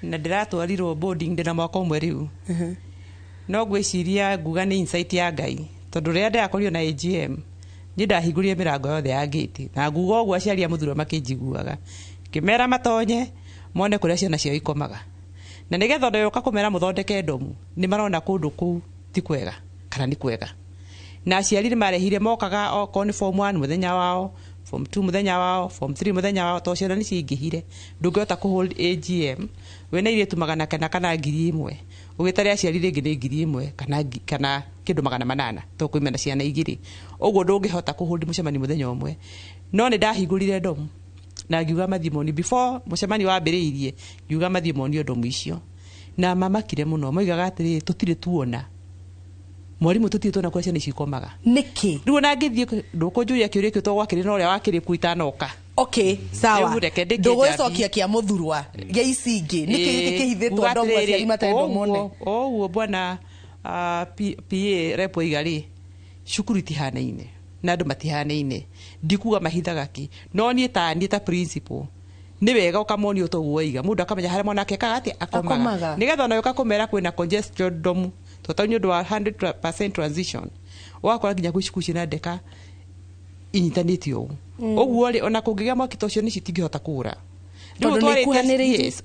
Speaker 13: na ndĩratwarirwo boarding ndĩna mwaka ũmwe rĩu. No ngwĩciria nguga nĩ insight ya Ngai, tondũ rĩrĩa ndĩrakorirwo na AGM niĩ ndahingũrire mĩrango yothe ya gate, na nguga ũguo aciari a mũthurwa makĩnjiguaga, ngĩmera matonye mone kũrĩa ciana ciao ikomaga, na nĩgetha ona ũka kũmera mũthondeke ndomu nĩ marona kũndũ kũu ti kwega kana nĩ kwega. Na aciari nĩ marehire mokaga okorwo nĩ form 1 mũthenya wao, form 2 mũthenya wao, form 3 mũthenya wao, tondũ ciana nĩ ciaingĩhire. Ndũngĩhota kũ hold AGM wĩna airĩtu 900 kana 1000, ũgĩtare aciari rĩngĩ nĩ 1000 kana kĩndũ 800, tondũ kwĩ mena ciana igĩrĩ, ũguo ndũngĩhota kũ hold mũcemanio mũthenya ũmwe. No nĩ ndahingũrire ndomu na ngiuga mathiĩ monio before mũcemanio wambĩrĩirie, ngiuga mathiĩ monio ndomu icio, na mamakire mũno, moigaga atĩrĩrĩ, tũtirĩ tuona mwarimũ, tũtirĩ tuona kũrĩa ciana ici ikomaga
Speaker 1: nĩkĩ.
Speaker 13: Rĩu ona ngĩthiĩ ndũkũnjũria kĩũria kĩu tondũ gwakĩrĩ na ũrĩa wakĩrĩ kuo itanoka.
Speaker 1: Okay, sawa, ndũgũgĩcokia kĩa mũthurwa gĩa ici ingĩ, nĩkĩ gĩkĩ kĩhithĩtwo ndomu aciari matarendwo mone?
Speaker 13: Ũguo bwana PA rep oiga rĩ, cukuru itihanaine na andũ matihanaine, ndikuga mahithaga kĩ, no niĩ ta niĩ ta principal nĩ wega ũkamonio toguo waiga, mũndũ akamenya harĩa mwana ake ekaga atĩa akomaga, nĩgetha ona ũka kũmera kwĩna congestion ndomu, tondũ nĩ ũndũ wa 100% transition, ũgakora nginya gwĩ cukuru ciĩna ndeka inyitanĩte ũũ. Ũguo rĩ, ona kũngĩgĩa mwaki ta ũcio nĩ citingĩhota kũũra,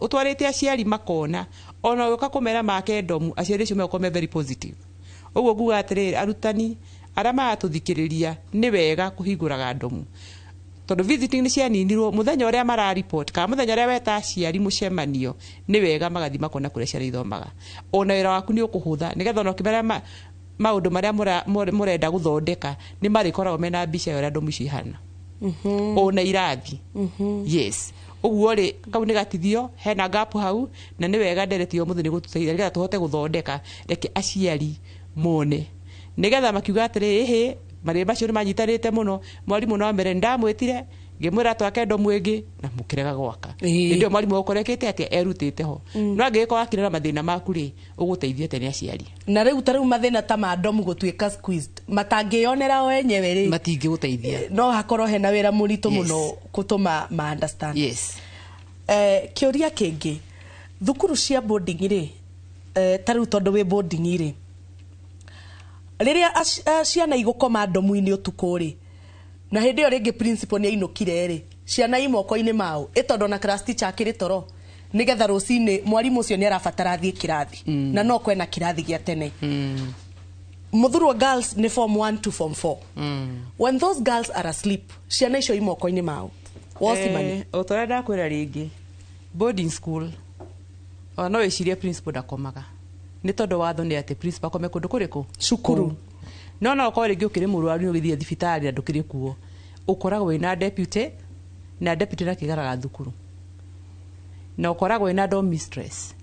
Speaker 13: ũtwarĩte aciari makona, ona ũka kũmera make ndomu, aciari acio megũkorwo me very positive. Ũguo nguga atĩrĩrĩ, arutani arĩa maratũthikĩrĩria nĩ wega kũhingũraga ndomu, Tondu visiting nĩ cianinirwo mũthenya ũrĩa mara report kana mũthenya ũrĩa weta aciari mũcemanio, nĩ wega magathiĩ makona kũrĩa ciana ithomaga. Ona wĩra waku nĩ ũkũhũtha, nĩgetha ona ũkĩmera maũndũ marĩa mũrenda gũthondeka, nĩ marĩkoragwo mena mbica ya ũrĩa ndomu icio ihana ona irathi. Yes, ũguo rĩ, kau nĩ gatithio hena gap hau, na nĩ wega ndereti ya ũmũthĩ nĩ gũtũteithia nĩgetha tũhote gũthondeka. Reke aciari mone, nĩgetha makiuga atĩrĩ, ĩhĩ, marĩ macio nĩ manyitanĩte mũno. Mwarimũ no amere, ndamwĩtire ngĩmwĩra twake ndomu ĩngĩ na mũkĩrega gwaka. Hĩndĩ ĩyo mwarimũ ũkorwo ekĩte atĩa? Erutĩte ho. No angĩgĩkorwo akĩrĩ na mathĩna maku rĩ, ũgũteithio atĩa nĩ aciari?
Speaker 1: Na rĩu ta rĩu mathĩna ta ma ndomu gũtuĩka squeezed matangĩyonera o enyewe rĩ,
Speaker 13: matingĩgũteithia.
Speaker 1: No hakorwo hena wĩra mũritũ mũno gũtũma ma understand. Kĩũria kĩngĩ, thukuru cia boarding rĩ, ta rĩu tondũ wĩ boarding rĩ, rĩrĩa ciana igũkoma ndomu-inĩ ũtukũ rĩ, na hĩndĩ ĩyo rĩngĩ principal nĩ ainũkire rĩ, ciana i moko-inĩ mao ĩ, tondũ na class teacher akĩrĩ toro, nĩgetha rũcinĩ mwarimũ ũcio nĩ arabatara athiĩ kĩrathi, na no kwena kĩrathi gĩa tene. Muthurwa Girls nĩ form 1 to form 4. When those girls are asleep, ciana icio i moko-inĩ mao wosimani?
Speaker 13: O ta ũrĩa ndakwĩra rĩngĩ, boarding school ona no wĩcirie principal ndakomaga, nĩ tondũ watho nĩ atĩ principal akome kũndũ kũrĩkũ?
Speaker 1: Cukuru.
Speaker 13: Kũu. No ũkorwo rĩngĩ ũkĩrĩ mũrwaru, nĩ ũgĩthiĩ thibitarĩ na ndũkĩrĩ kuo, ũkoragwo wĩna deputy, na deputy nakĩgaraga thukuru, na ũkoragwo wĩna dorm mistress,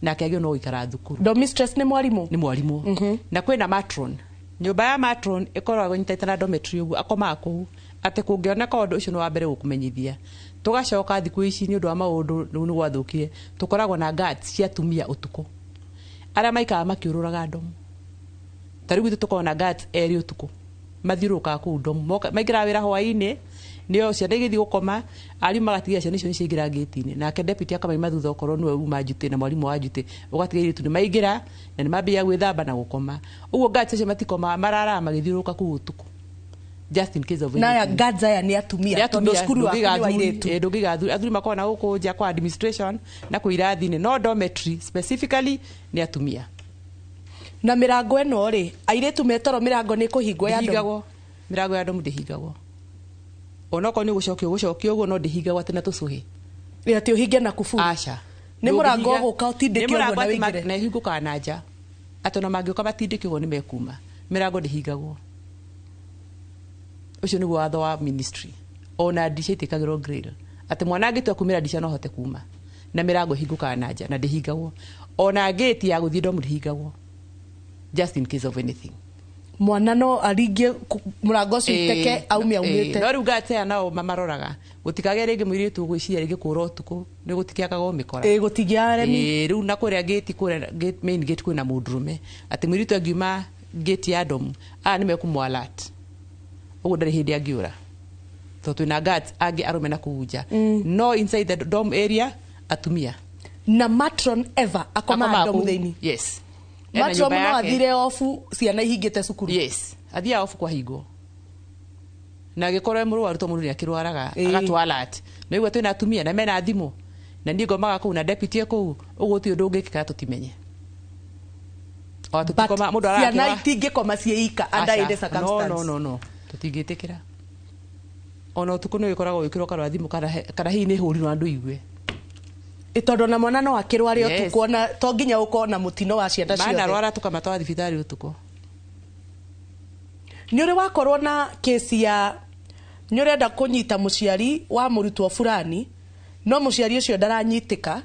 Speaker 13: nake agĩrĩirwo no gũikara thukuru.
Speaker 1: Dorm mistress nĩ mwarimũ?
Speaker 13: Nĩ mwarimũ. Na kwĩna matron. Nyũmba ya matron ĩkoragwo ĩnyitĩte na dormitory, ũguo akomaga kũu, atĩ kũngĩoneka ũndũ ũcio nĩ wa mbere gũkũmenyithia. Tũgacoka thikũ ici, nĩ ũndũ wa maũndũ rĩu nĩ gwathũkire, tũkoragwo na guards cia atumia ũtukũ arĩa maikaraga makĩũrũraga ndomu. Ta rĩu gwitũ tũkoragwo na guards erĩ ũtukũ mathiũrũrũkaga kũu ndomu. Maingĩraga wĩra hwaĩ-inĩ, nĩo ciana igĩthiĩ gũkoma, arimũ magatigia ciana icio nĩ ciaingĩra ngĩti-inĩ, nake deputy akamaima thutha okorwo nĩwe uma njutĩ na mwarimũ wa njutĩ, ũgatiga airĩtu nĩ maingĩra na nĩ mambĩrĩria gwĩthamba na gũkoma. Ũguo guards acio matikomaga, mararaga magĩthiũrũrũka kũu ũtukũ just in case of
Speaker 1: Na aya
Speaker 13: anything.
Speaker 1: Guards aya nĩ atumia?
Speaker 13: Nĩ
Speaker 1: Tondũ
Speaker 13: atumia,
Speaker 1: cukuru waku
Speaker 13: ndũngĩiga
Speaker 1: nĩ wa
Speaker 13: athuri,
Speaker 1: airĩtu.
Speaker 13: Ndũngĩiga athuri. Athuri makoragwo na gũkũ nja kwa administration na kũ irathi-inĩ, no dormitory specifically nĩ atumia.
Speaker 1: Na mĩrango ĩno rĩ, airĩtu metoro, mĩrango nĩ ĩkũhingwo ya ndomu?
Speaker 13: Ndĩhingagwo. Mĩrango ya ndomu ndĩhingagwo, onokorwo nĩ gũcokio gũcokio ũguo, no ndĩhingagwo atĩ na tũcũhĩ.
Speaker 1: Ĩ, atĩ ũhinge na kuburi?
Speaker 13: Aca.
Speaker 1: Nĩ mũrango
Speaker 13: Ndũngĩhinga.
Speaker 1: ũgũka ũtindĩke
Speaker 13: Nĩ
Speaker 1: ũguo
Speaker 13: mũrango
Speaker 1: na
Speaker 13: atĩ
Speaker 1: wĩingĩre?
Speaker 13: na ĩhingũkaga na nja, atĩ ona mangĩũka matindĩke ũguo nĩ mekuma. Mĩrango ndĩhingagwo. Ũcio nĩguo watho wa ministry. Ona ndica itiĩkagĩrwo grill, atĩ mwana angĩtua kumĩra ndica no ahote kuma, na mĩrango ĩhingũkaga na nja na ndĩhingagwo. Ona gate ya gũthiĩ ndomu ndĩhingagwo, just in case of anything.
Speaker 1: Mwana no aringie mũrango ũcio iteke aume aumĩte?
Speaker 13: No rĩu ngatea nao mamaroraga gũtikagĩe rĩngĩ mũirĩtu ũgwĩciria rĩngĩ kũra ũtukũ, nĩ gũtikĩakagwo mĩkora.
Speaker 1: Ĩ, gũtingĩa aremi.
Speaker 13: Rĩu na kũrĩa gate, kũrĩa gate, main gate, kwĩna mũndũrũme, atĩ mũirĩtu angiuma gate ya ndomu, aya nĩ mekũmũ alert, ũguo ndarĩ hĩndĩ angĩũra, tondũ twĩna guards angĩ arũme na kũu nja. No inside the dorm area, atumia.
Speaker 1: Na matron ever akomaga
Speaker 13: Akomaga
Speaker 1: ndomu
Speaker 13: kũu.
Speaker 1: thĩinĩ?
Speaker 13: Yes. Ena
Speaker 1: Matron
Speaker 13: nyũmba
Speaker 1: no
Speaker 13: yake.
Speaker 1: athire obu ciana ihingĩte cukuru?
Speaker 13: Yes, athiaga obu kwahingwo, na agĩkorwo e mũrwaru, to mũndũ nĩ akĩrwaraga, agatũ alert. Na igua twĩna atumia na mena thimũ, na niĩ ngomaga kũu na deputy e kũu, ũguo gũtirĩ ũndũ ũngĩkĩka tũtimenye. O tũtikoma mũndũ
Speaker 1: Ciana
Speaker 13: arakĩra
Speaker 1: itingĩkoma ciĩ ika under
Speaker 13: Aca.
Speaker 1: any circumstance?
Speaker 13: No, tũtingĩtĩkĩra. Ona ũtukũ nĩ ũgĩkoragwo wĩkĩrwo karũa thimũ, kana hihi nĩ hũrirwo na ndũigue.
Speaker 1: Ĩ, tondũ na mwana no akĩrware ũtukũ, ona to nginya ũkorwo na mũtino wa ciana ciothe.
Speaker 13: Manarwara tũkamatwara thibitarĩ ũtukũ.
Speaker 1: Nĩ ũrĩ wakorwo na kesi ya nĩ ũrenda kũnyita mũciari wa mũrutwo fulani, no mũciari ũcio ndaranyitĩka,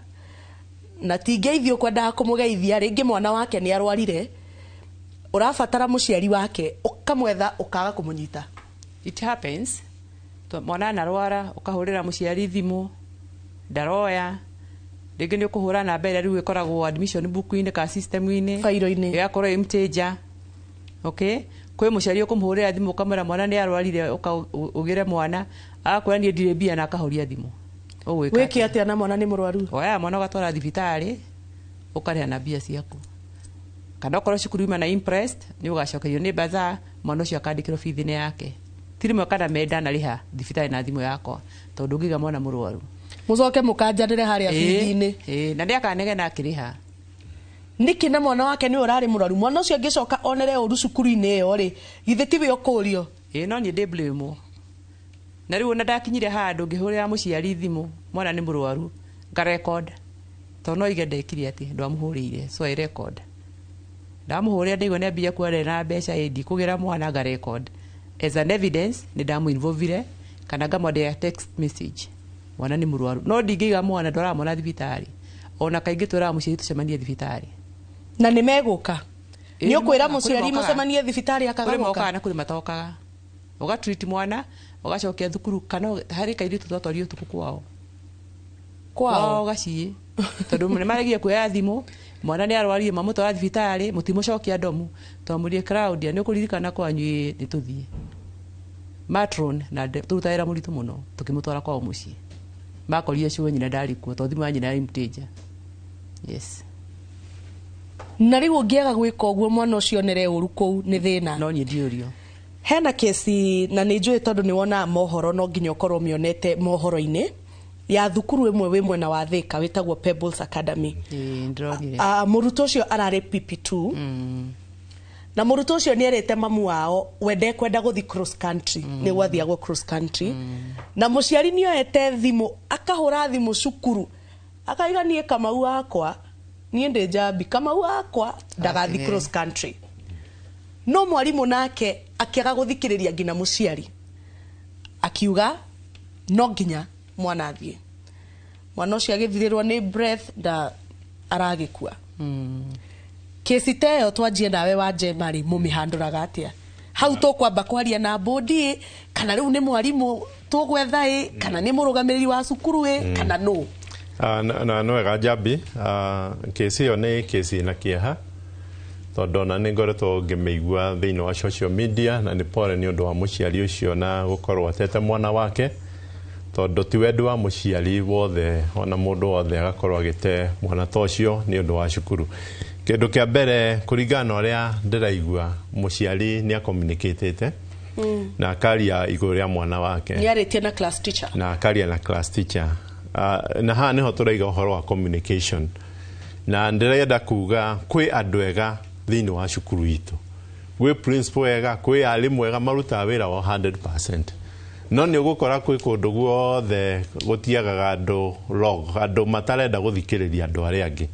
Speaker 1: na ti ngeithio ũkwendaga kũmũgeithia, rĩngĩ mwana wake nĩ arwarire, ũrabatara mũciari wake, ũkamwetha ũkaga kũmũnyita?
Speaker 13: It happens. Mwana anarwara, ũkahũrĩra mũciari thimũ ndaroya, rĩngĩ nĩ ũkũhũra namba ĩrĩa rĩu ĩkoragwo admission book-inĩ ka system-inĩ,
Speaker 1: Fairo-inĩ.
Speaker 13: Ĩgakorwo ĩ mteja. Okay, kwĩ mũciari ũkũmũhũrĩra thimũ ũkamwĩra mwana nĩ arwarire, ũka ũgĩre mwana, agakwĩra niĩ ndirĩ mbia, na akahoria thimũ. Ũgwĩka
Speaker 1: Wĩke atĩa na mwana nĩ mũrwaru?
Speaker 13: Oyaga mwana ũgatwara thibitarĩ, ũkarĩha na mbia ciaku, kana okorwo cukuru ima na imprest, nĩ ũgacokerio nĩ bazaar, mwana ũcio akandĩkĩrwo bithi-inĩ yake. Ti rĩmwe kana menda narĩha thibitarĩ na thimũ yakwa, tondũ ũngĩiga mwana mũrwaru.
Speaker 1: Mũcoke mũkanjanĩre harĩa bithi-inĩ.
Speaker 13: Ĩĩ, na nĩ akanegena akĩrĩha.
Speaker 1: Nĩkĩ na mwana wake nĩwe ũrarĩ mũrwaru? Mwana ũcio angĩcoka onere ũru cukuru-inĩ ĩyo rĩ, githĩ tiwe ũkũrio?
Speaker 13: Ĩĩ, no niĩ ndĩ blame. Na rĩu ona ndakinyire handũ ngĩhũrĩra mũciari thimũ, mwana nĩ mũrwaru, ngarecord, tondũ no ige ndekire atĩ ndwamũhũrĩire, so I record. Ndamũhũrĩra ndaigua nĩambia kuaria na mbeca ĩ ndikũgĩra mwana, ngarecord as an evidence nĩ ndamũinvolvire kana ngamwandĩkĩra text message, mwana nĩ mũrwaru. No ndingĩiga mwana, ndwaraga mwana thibitarĩ. Ona kaingĩ twĩraga mũciari tũcemanie thibitarĩ.
Speaker 1: Na nĩ megũka?
Speaker 13: Ĩĩ,
Speaker 1: Nĩ ũkwĩra
Speaker 13: nĩmokaga, kũrĩ
Speaker 1: mũciari
Speaker 13: mokaga.
Speaker 1: mũcemanie thibitarĩ akaga
Speaker 13: Kũrĩ
Speaker 1: gũka?
Speaker 13: mokaga na kũrĩ matokaga. Ũgatreat mwana, ũgacokia thukuru, kana harĩ kairĩtu twatwarie ũtukũ kwao.
Speaker 1: Kwao?
Speaker 13: Gaciĩ, tondũ nĩ maregie kuoya thimũ, mwana nĩ arwarire, mamũtwara thibitarĩ, mũtimũcokia ndomu. Twamũrie, Claudia, nĩ ũkũririkana kwanyu? Ĩ, nĩ tũthiĩ. Matron na tũruta wĩra mũritũ mũno tũkĩmũtwara kwao mũciĩ. Makorire cũwe nyina ndarĩ kuo, tondũ thimũ ya nyina yarĩ mteja. Yes.
Speaker 1: Na rĩu ũngĩaga gwĩka ũguo, mwana ũcio onere ũru kũu, nĩ thĩna.
Speaker 13: No niĩ ndiũrio.
Speaker 1: Hena kesi, na nĩ njũĩ tondũ nĩ wonaga mohoro, no nginya ũkorwo mĩonete mohoro-inĩ, ya thukuru ĩmwe wĩ mwena wa Thika wĩtagwo Pebbles Academy.
Speaker 13: Ĩĩ, ndĩronire.
Speaker 1: Mũrutwo ũcio ararĩ PP2, na mũrutwo ũcio nĩ erĩte mamu wao we ndekwenda gũthi cross country. Nĩ gwathiagwo cross country, na mũciari nĩ oete thimũ akahũra thimũ cukuru akaiga, "Niĩ Kamau wakwa, niĩ ndĩ Njambi, Kamau wakwa ndagathi cross country." No mwarimũ nake akĩaga gũthikĩrĩria nginya mũciari, akiuga no nginya mwana athiĩ. Mwana ũcio agĩthirĩrwo nĩ breath na aragĩkua. Kesi ta ĩyo, twanjie nawe wa Njema rĩ, mũmĩhandũraga atĩa? Hau tũkwamba kwaria na bodi ĩ, kana rĩu nĩ mwarimũ tũgwetha ĩ, kana nĩ mũrũgamĩrĩri wa cukuru ĩ, kana nũ?
Speaker 12: Na nĩ wega, Njambi. Kesi ĩyo nĩ kesi ĩna kĩeha, tondũ ona nĩ ngoretwo ngĩmĩigua thĩinĩ wa social media, na nĩ pole nĩ ũndũ wa mũciari ũcio na gũkorwo atete mwana wake, tondũ ti wendi wa mũciari wothe ona mũndũ wothe agakorwo agĩte mwana ta ũcio nĩ ũndũ wa cukuru. Kĩndũ kĩa mbere, kũringana na ũrĩa ndĩraigua, mũciari nĩ acommunicatĩte na akaria igũrũ rĩa mwana wake.
Speaker 1: Nĩ arĩtie na class teacher.
Speaker 12: Na akaria na class teacher. Na haha nĩho tũraiga ũhoro wa communication, na ndĩrenda kuga kwĩ andũ ega thĩinĩ wa cukuru itũ, gwĩ principal ega, kwĩ arimũ ega marutaga wĩra wa 100%, no nĩ ũgũkora kwĩ kũndũ guothe gũtiagaga andũ log, andũ matarenda gũthikĩrĩria andũ arĩa angĩ.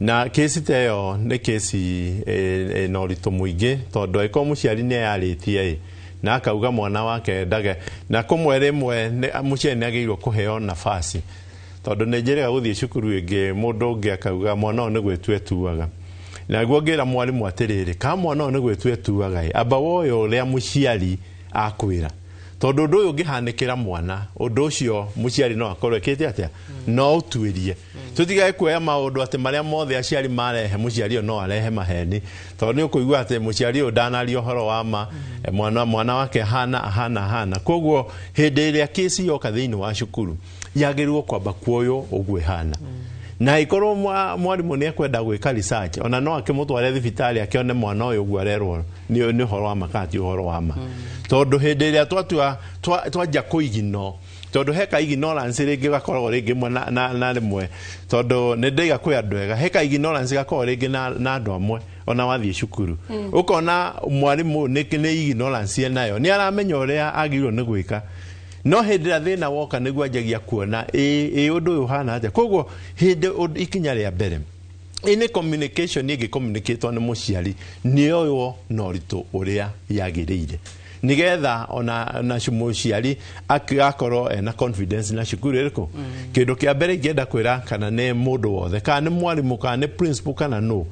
Speaker 12: Na kesi ta ĩyo nĩ kesi ĩna ũritũ mũingĩ, tondũ angĩkorwo mũciari nĩ eyarĩtie ĩ na akauga mwana wake ndage na kũmwe, rĩmwe mũciari nĩ agĩrĩirwo kũheo nafasi, tondũ nĩ njĩrĩga gũthiĩ cukuru ĩngĩ, mũndũ ũngĩ akauga mwana ũyũ nĩ gwĩtua etuaga. Naguo ngĩra mwarimũ atĩrĩrĩ, ka mwana ũyũ nĩ gwĩtua etuaga ĩ, amba woe ũrĩa mũciari akwĩra, tondũ ũndũ ũyũ ũngĩhanĩkĩra mwana, ũndũ ũcio mũciari no akorwo ĩkĩte atĩa, no ũtuĩrie. Tũtigage kuoya maũndũ atĩ marĩa mothe aciari marehe, mũciari ũyũ no arehe maheni, tondũ nĩ ũkũigua atĩ mũciari ũyũ ndanaria ũhoro wa ma, mwana wake ahana ahana ahana. Koguo hĩndĩ ĩrĩa kesi yoka thĩinĩ wa cukuru, yagĩrĩirwo kwamba kuoywo ũguo ĩhana, na ikorwo mwarimũ nĩ ekwenda gwĩka research, ona no akĩmũtware thibitarĩ akĩone mwana ũyũ ũguo arerwo nĩ ũhoro wa ma kana ti ũhoro wa ma. Tondũ hĩndĩ ĩrĩa twatua twanjia kũigino, tondũ he ka ignorance rĩngĩ gakoragwo rĩngĩ mwe na rĩmwe, tondũ nĩ ndaiga kwĩ andũ ega, he ka ignorance gakoragwo rĩngĩ na andũ amwe. Ona wathiĩ cukuru, ũkona mwarimũ nĩ ignorance enayo, nĩ aramenya ũrĩa agĩrĩirwo nĩ gwĩka, no hĩndĩ ĩrĩa thĩna woka nĩguo anjagia kuona ĩ ũndũ ũyũ ũhana atĩa. Koguo hĩndĩ ikinya rĩa mbere ĩ nĩ communication ĩngĩ communicatwo nĩ mũciari, nĩoywo na ũritũ ũrĩa yagĩrĩire, nigetha ona na mũciari akorwo ena confidence na cukuru ĩrĩkũ. Kĩndũ kĩa mbere ingĩenda kwĩra, kana nĩ mũndũ wothe, kana nĩ mwarimũ, kana nĩ principal, kana nũ,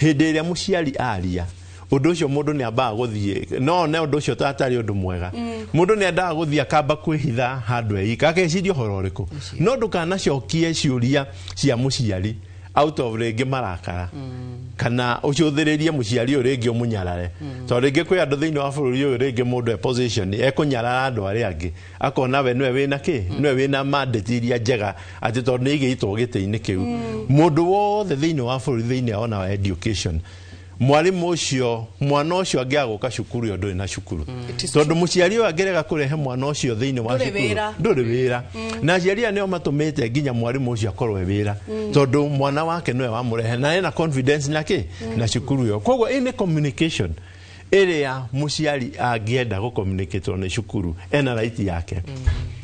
Speaker 12: hĩndĩ ĩrĩa mũciari aria ũndũ ũcio, mũndũ nĩ ambaga gũthiĩ, no one ũndũ ũcio tatarĩ ũndũ mwega. Mũndũ nĩ endaga gũthiĩ akamba kwĩhitha handũ eika, akeciria ũhoro ũrĩkũ, no ndũkanacokie ciũria cia mũciari out of rĩngĩ marakara, kana ũcũthĩrĩrie mũciari ũyũ rĩngĩ ũmũnyarare, tondũ rĩngĩ kwĩ andũ thĩinĩ wa bũrũri ũyũ, rĩngĩ mũndũ e position ekũnyarara andũ arĩa angĩ, akona we nĩwe wĩna kĩ, nĩwe wĩna mandate iria njega, atĩ tondũ nĩ aigĩtwo gĩtĩ-inĩ kĩu. Mũndũ wothe thĩinĩ wa bũrũri, thĩinĩ ona wa education, mwarimũ ũcio, mwana ũcio angĩaga gũka cukuru ĩyo, ndũrĩ na cukuru, tondũ mũciari ũyũ angĩrega kũrehe mwana ũcio thĩinĩ wa
Speaker 1: Ndũrĩ
Speaker 12: cukuru,
Speaker 1: wĩra.
Speaker 12: Ndũrĩ wĩra. Na aciari aya nĩo matũmĩte nginya mwarimũ ũcio akorwo e wĩra, tondũ mwana wake nĩwe wamũrehe na ena confidence na kĩ na cukuru ĩyo. Koguo ĩ nĩ communication.
Speaker 14: Ĩrĩa mũciari angĩenda gũcommunicate nĩ cukuru, ena right yake.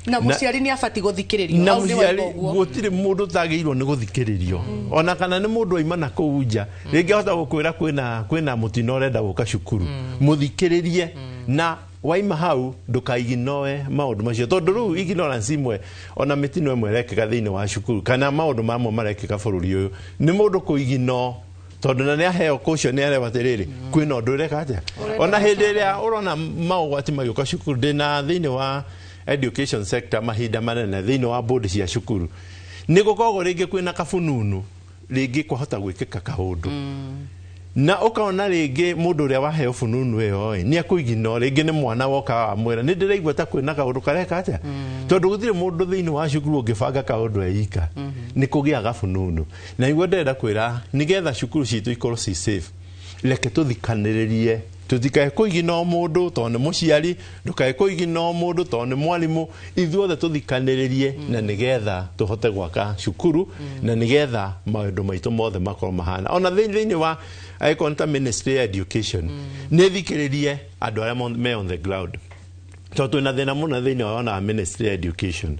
Speaker 1: Na mũciari nĩ abatiĩ gũthikĩrĩrio.
Speaker 14: Na
Speaker 1: Hau nĩ
Speaker 14: mũciari,
Speaker 1: waiga ũguo.
Speaker 14: Gũtirĩ mũndũ ũtagĩrĩirwo nĩ gũthikĩrĩrio, ona kana nĩ mũndũ aima na kũu nja, rĩngĩ ahota gũkwĩra kwĩna mũtino ũrenda gũka cukuru, mũthikĩrĩrie, na waima hau ndũkaiginoe maũndũ macio, tondũ rĩu ignorance imwe, ona mĩtino ĩmwe ĩrekĩka thĩinĩ wa cukuru kana maũndũ mamwe marekĩka bũrũri ũyũ nĩ mũndũ kũigino, tondũ na nĩ aheo kũcio, nĩ arewa atĩrĩrĩ, kwĩna ũndũ ũreka atĩa. Ona hĩndĩ ĩrĩa ũrona maũgwati magĩũka cukuru, ndĩna thĩinĩ wa education sector mahinda manene, thĩinĩ wa board cia cukuru, nĩ gũkoragwo rĩngĩ kwĩna kabununu, rĩngĩ kwahota gwĩkĩka kaũndũ, na ũkona rĩngĩ mũndũ ũrĩa waheo bununu ĩyo ĩ nĩ akũigino, rĩngĩ nĩ mwana woka wamwĩra, nĩ ndĩraigua ta kwĩna kaũndũ kareka atĩa, tondũ gũtirĩ mũndũ thĩinĩ wa cukuru ũngĩbanga kaũndũ eika, nĩ kũgĩaga bununu. Na nĩguo ndĩrenda kwĩra, nĩgetha cukuru citũ ikorwo ci safe, reke tũthikanĩrĩrie, tũtikae kũigina o mũndũ tondũ nĩ mũciari, ndũkae kũigina o mũndũ tondũ nĩ mwarimũ, ithuothe tũthikanĩrĩrie, na nĩgetha tũhote gwaka cukuru, na nĩgetha maũndũ maitũ mothe makorwo mahana. Ona thĩinĩ wa angĩkorwo nĩ ta ministry ya education, nĩ thikĩrĩrie andũ arĩa me on the ground, tondũ twĩna thĩna mũno thĩinĩ wa ona ministry ya education.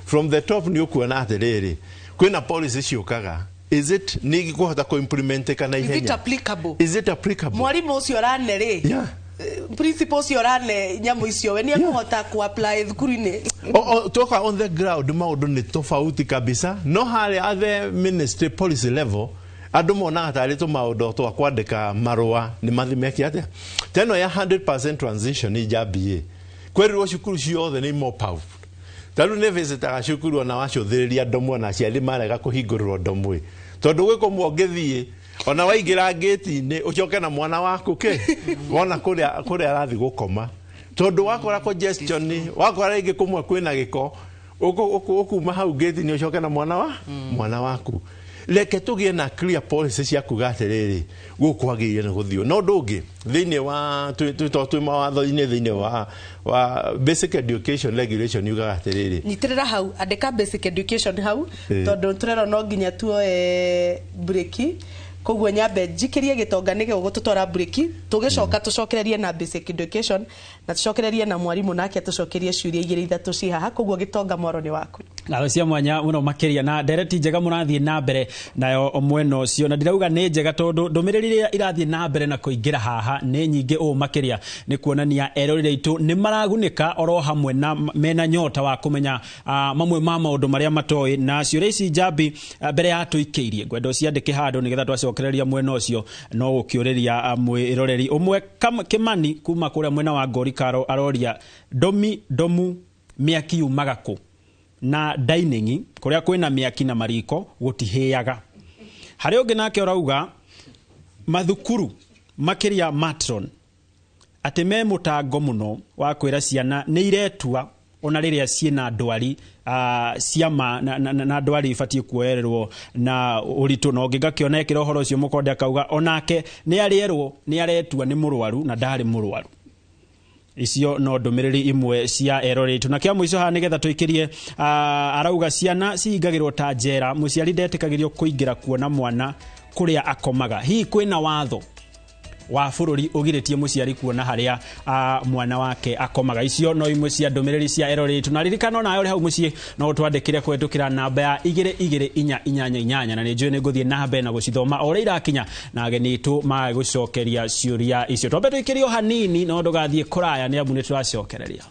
Speaker 14: From the top nĩ ũkuona atĩrĩrĩ, kwĩna policy ciũkaga, is it nĩ kũhota kũimplementeka na
Speaker 1: Is it
Speaker 14: ihenya?
Speaker 1: applicable?
Speaker 14: Is it applicable?
Speaker 1: Mwarimũ ũcio ũrane rĩ, principal ũcio ũrane nyamũ icio, we nĩ ekũhota ku-apply thukuru-inĩ?
Speaker 14: Toka on the ground maũndũ nĩ tofauti kabisa, no harĩa at the ministry policy level andũ monaga tarĩ tũmaũndũ twa kwandĩka marũa nĩ mathi meke atĩa. Teno ya 100% transition nĩ njambie kwerirwo cukuru ciothe nĩ mop out. Ta rĩu nĩ visitaga cukuru, ona wacũthĩrĩria ndomu, ona aciari marega kũhingũrĩrwo ndomu ĩ, tondũ gwĩ kũmwe ũngĩthiĩ, ona waingĩra ngĩti-inĩ, ũcoke na mwana waku kĩ wona kũrĩa arathiĩ gũkoma, tondũ wakora congestion, wakora rĩngĩ kũmwe kwĩna gĩko, ũkuma hau ngĩti-inĩ ũcoke na mwana waku. Reke tũgĩe na clear policy cia kuga atĩrĩrĩ, gũkũ kwagĩrĩire nĩ gũthiĩ. No ũndũ ũngĩ thĩinĩ wa twĩ mawatho-inĩ, thĩinĩ wa basic education regulation yugaga atĩrĩrĩ,
Speaker 1: Nyitĩrĩra hau, andĩka basic education hau, tondũ tũrerwo no nginya tuoe breki, koguo nyambe njikĩrie gĩtonga nĩguo gũtũtwara breki, tũgĩcoka tũcokererie na basic education, na tũcokererie na mwarimũ nake tũcokerie ciũria igĩrĩ ithatũ ci haha. Koguo gĩtonga, mwaro nĩ waku.
Speaker 8: Ngatho cia mwanya muno makiria na ndereti njega mũrathiĩ na mbere nayo mwena ũcio, na ndirauga nĩ njega tondũ ndũmĩrĩri ĩrĩa irathiĩ na mbere na kũingĩra haha nĩ nyingĩ ũũ makĩria, nĩ kuonania eroreri aitũ nĩ maragunĩka oro hamwe na mena nyota wa kũmenya mamwe ma maũndũ marĩa matoĩ. Na ciũria ici njambi mbere ya tũikĩirie, ngwenda ũciandĩke handũ nĩgetha twacokereria mwena ũcio no gũkĩũrĩria mwĩroreri ũmwe. Kĩmani kuma kũrĩa mwena wa Ngorika aroria, ndomi ndomu mĩaki yumaga kũ, na dining kuria kwina mĩaki na mariko gũtihĩaga? Harĩ ũngĩ nake ũrauga mathukuru makĩria matron atĩ me mũtango mũno wa kwĩra ciana nĩ iretua ona rĩrĩa ciĩna ndwari ciama na ndwari ibatiĩ kuoererwo na ũritũ. Na ũngĩ ngakĩona ekĩra ũhoro ũcio mũkonde, akauga onake nĩ arĩerwo nĩ aretua nĩ mũrwaru na ndarĩ mũrwaru. Icio no ndũmĩrĩri imwe cia eroreri. Na kĩa mũico haha nĩgetha tũikĩrie, arauga ciana cihingagĩrwo ta njera, mũciari ndetĩkagĩrio kũingĩra kuona mwana kũrĩa akomaga. Hihi kwĩna watho wa bũrũri ũgirĩtie mũciari kuona harĩa mwana wake akomaga? Icio no imwe cia ndũmĩrĩri cia eroreri. Na ririkana onawe ũrĩ hau mũciĩ no ũtwandĩkĩre kũhetũkĩra namba ya 22488, na nĩ njũĩ nĩ ngũthiĩ na mbere na gũcithoma o ũrĩa irakinya na ageni aitũ magũcokeria ciũria icio. Twambe tũikĩrio hanini, no ndũgathiĩ kũraya nĩ amu nĩ tũracokereria.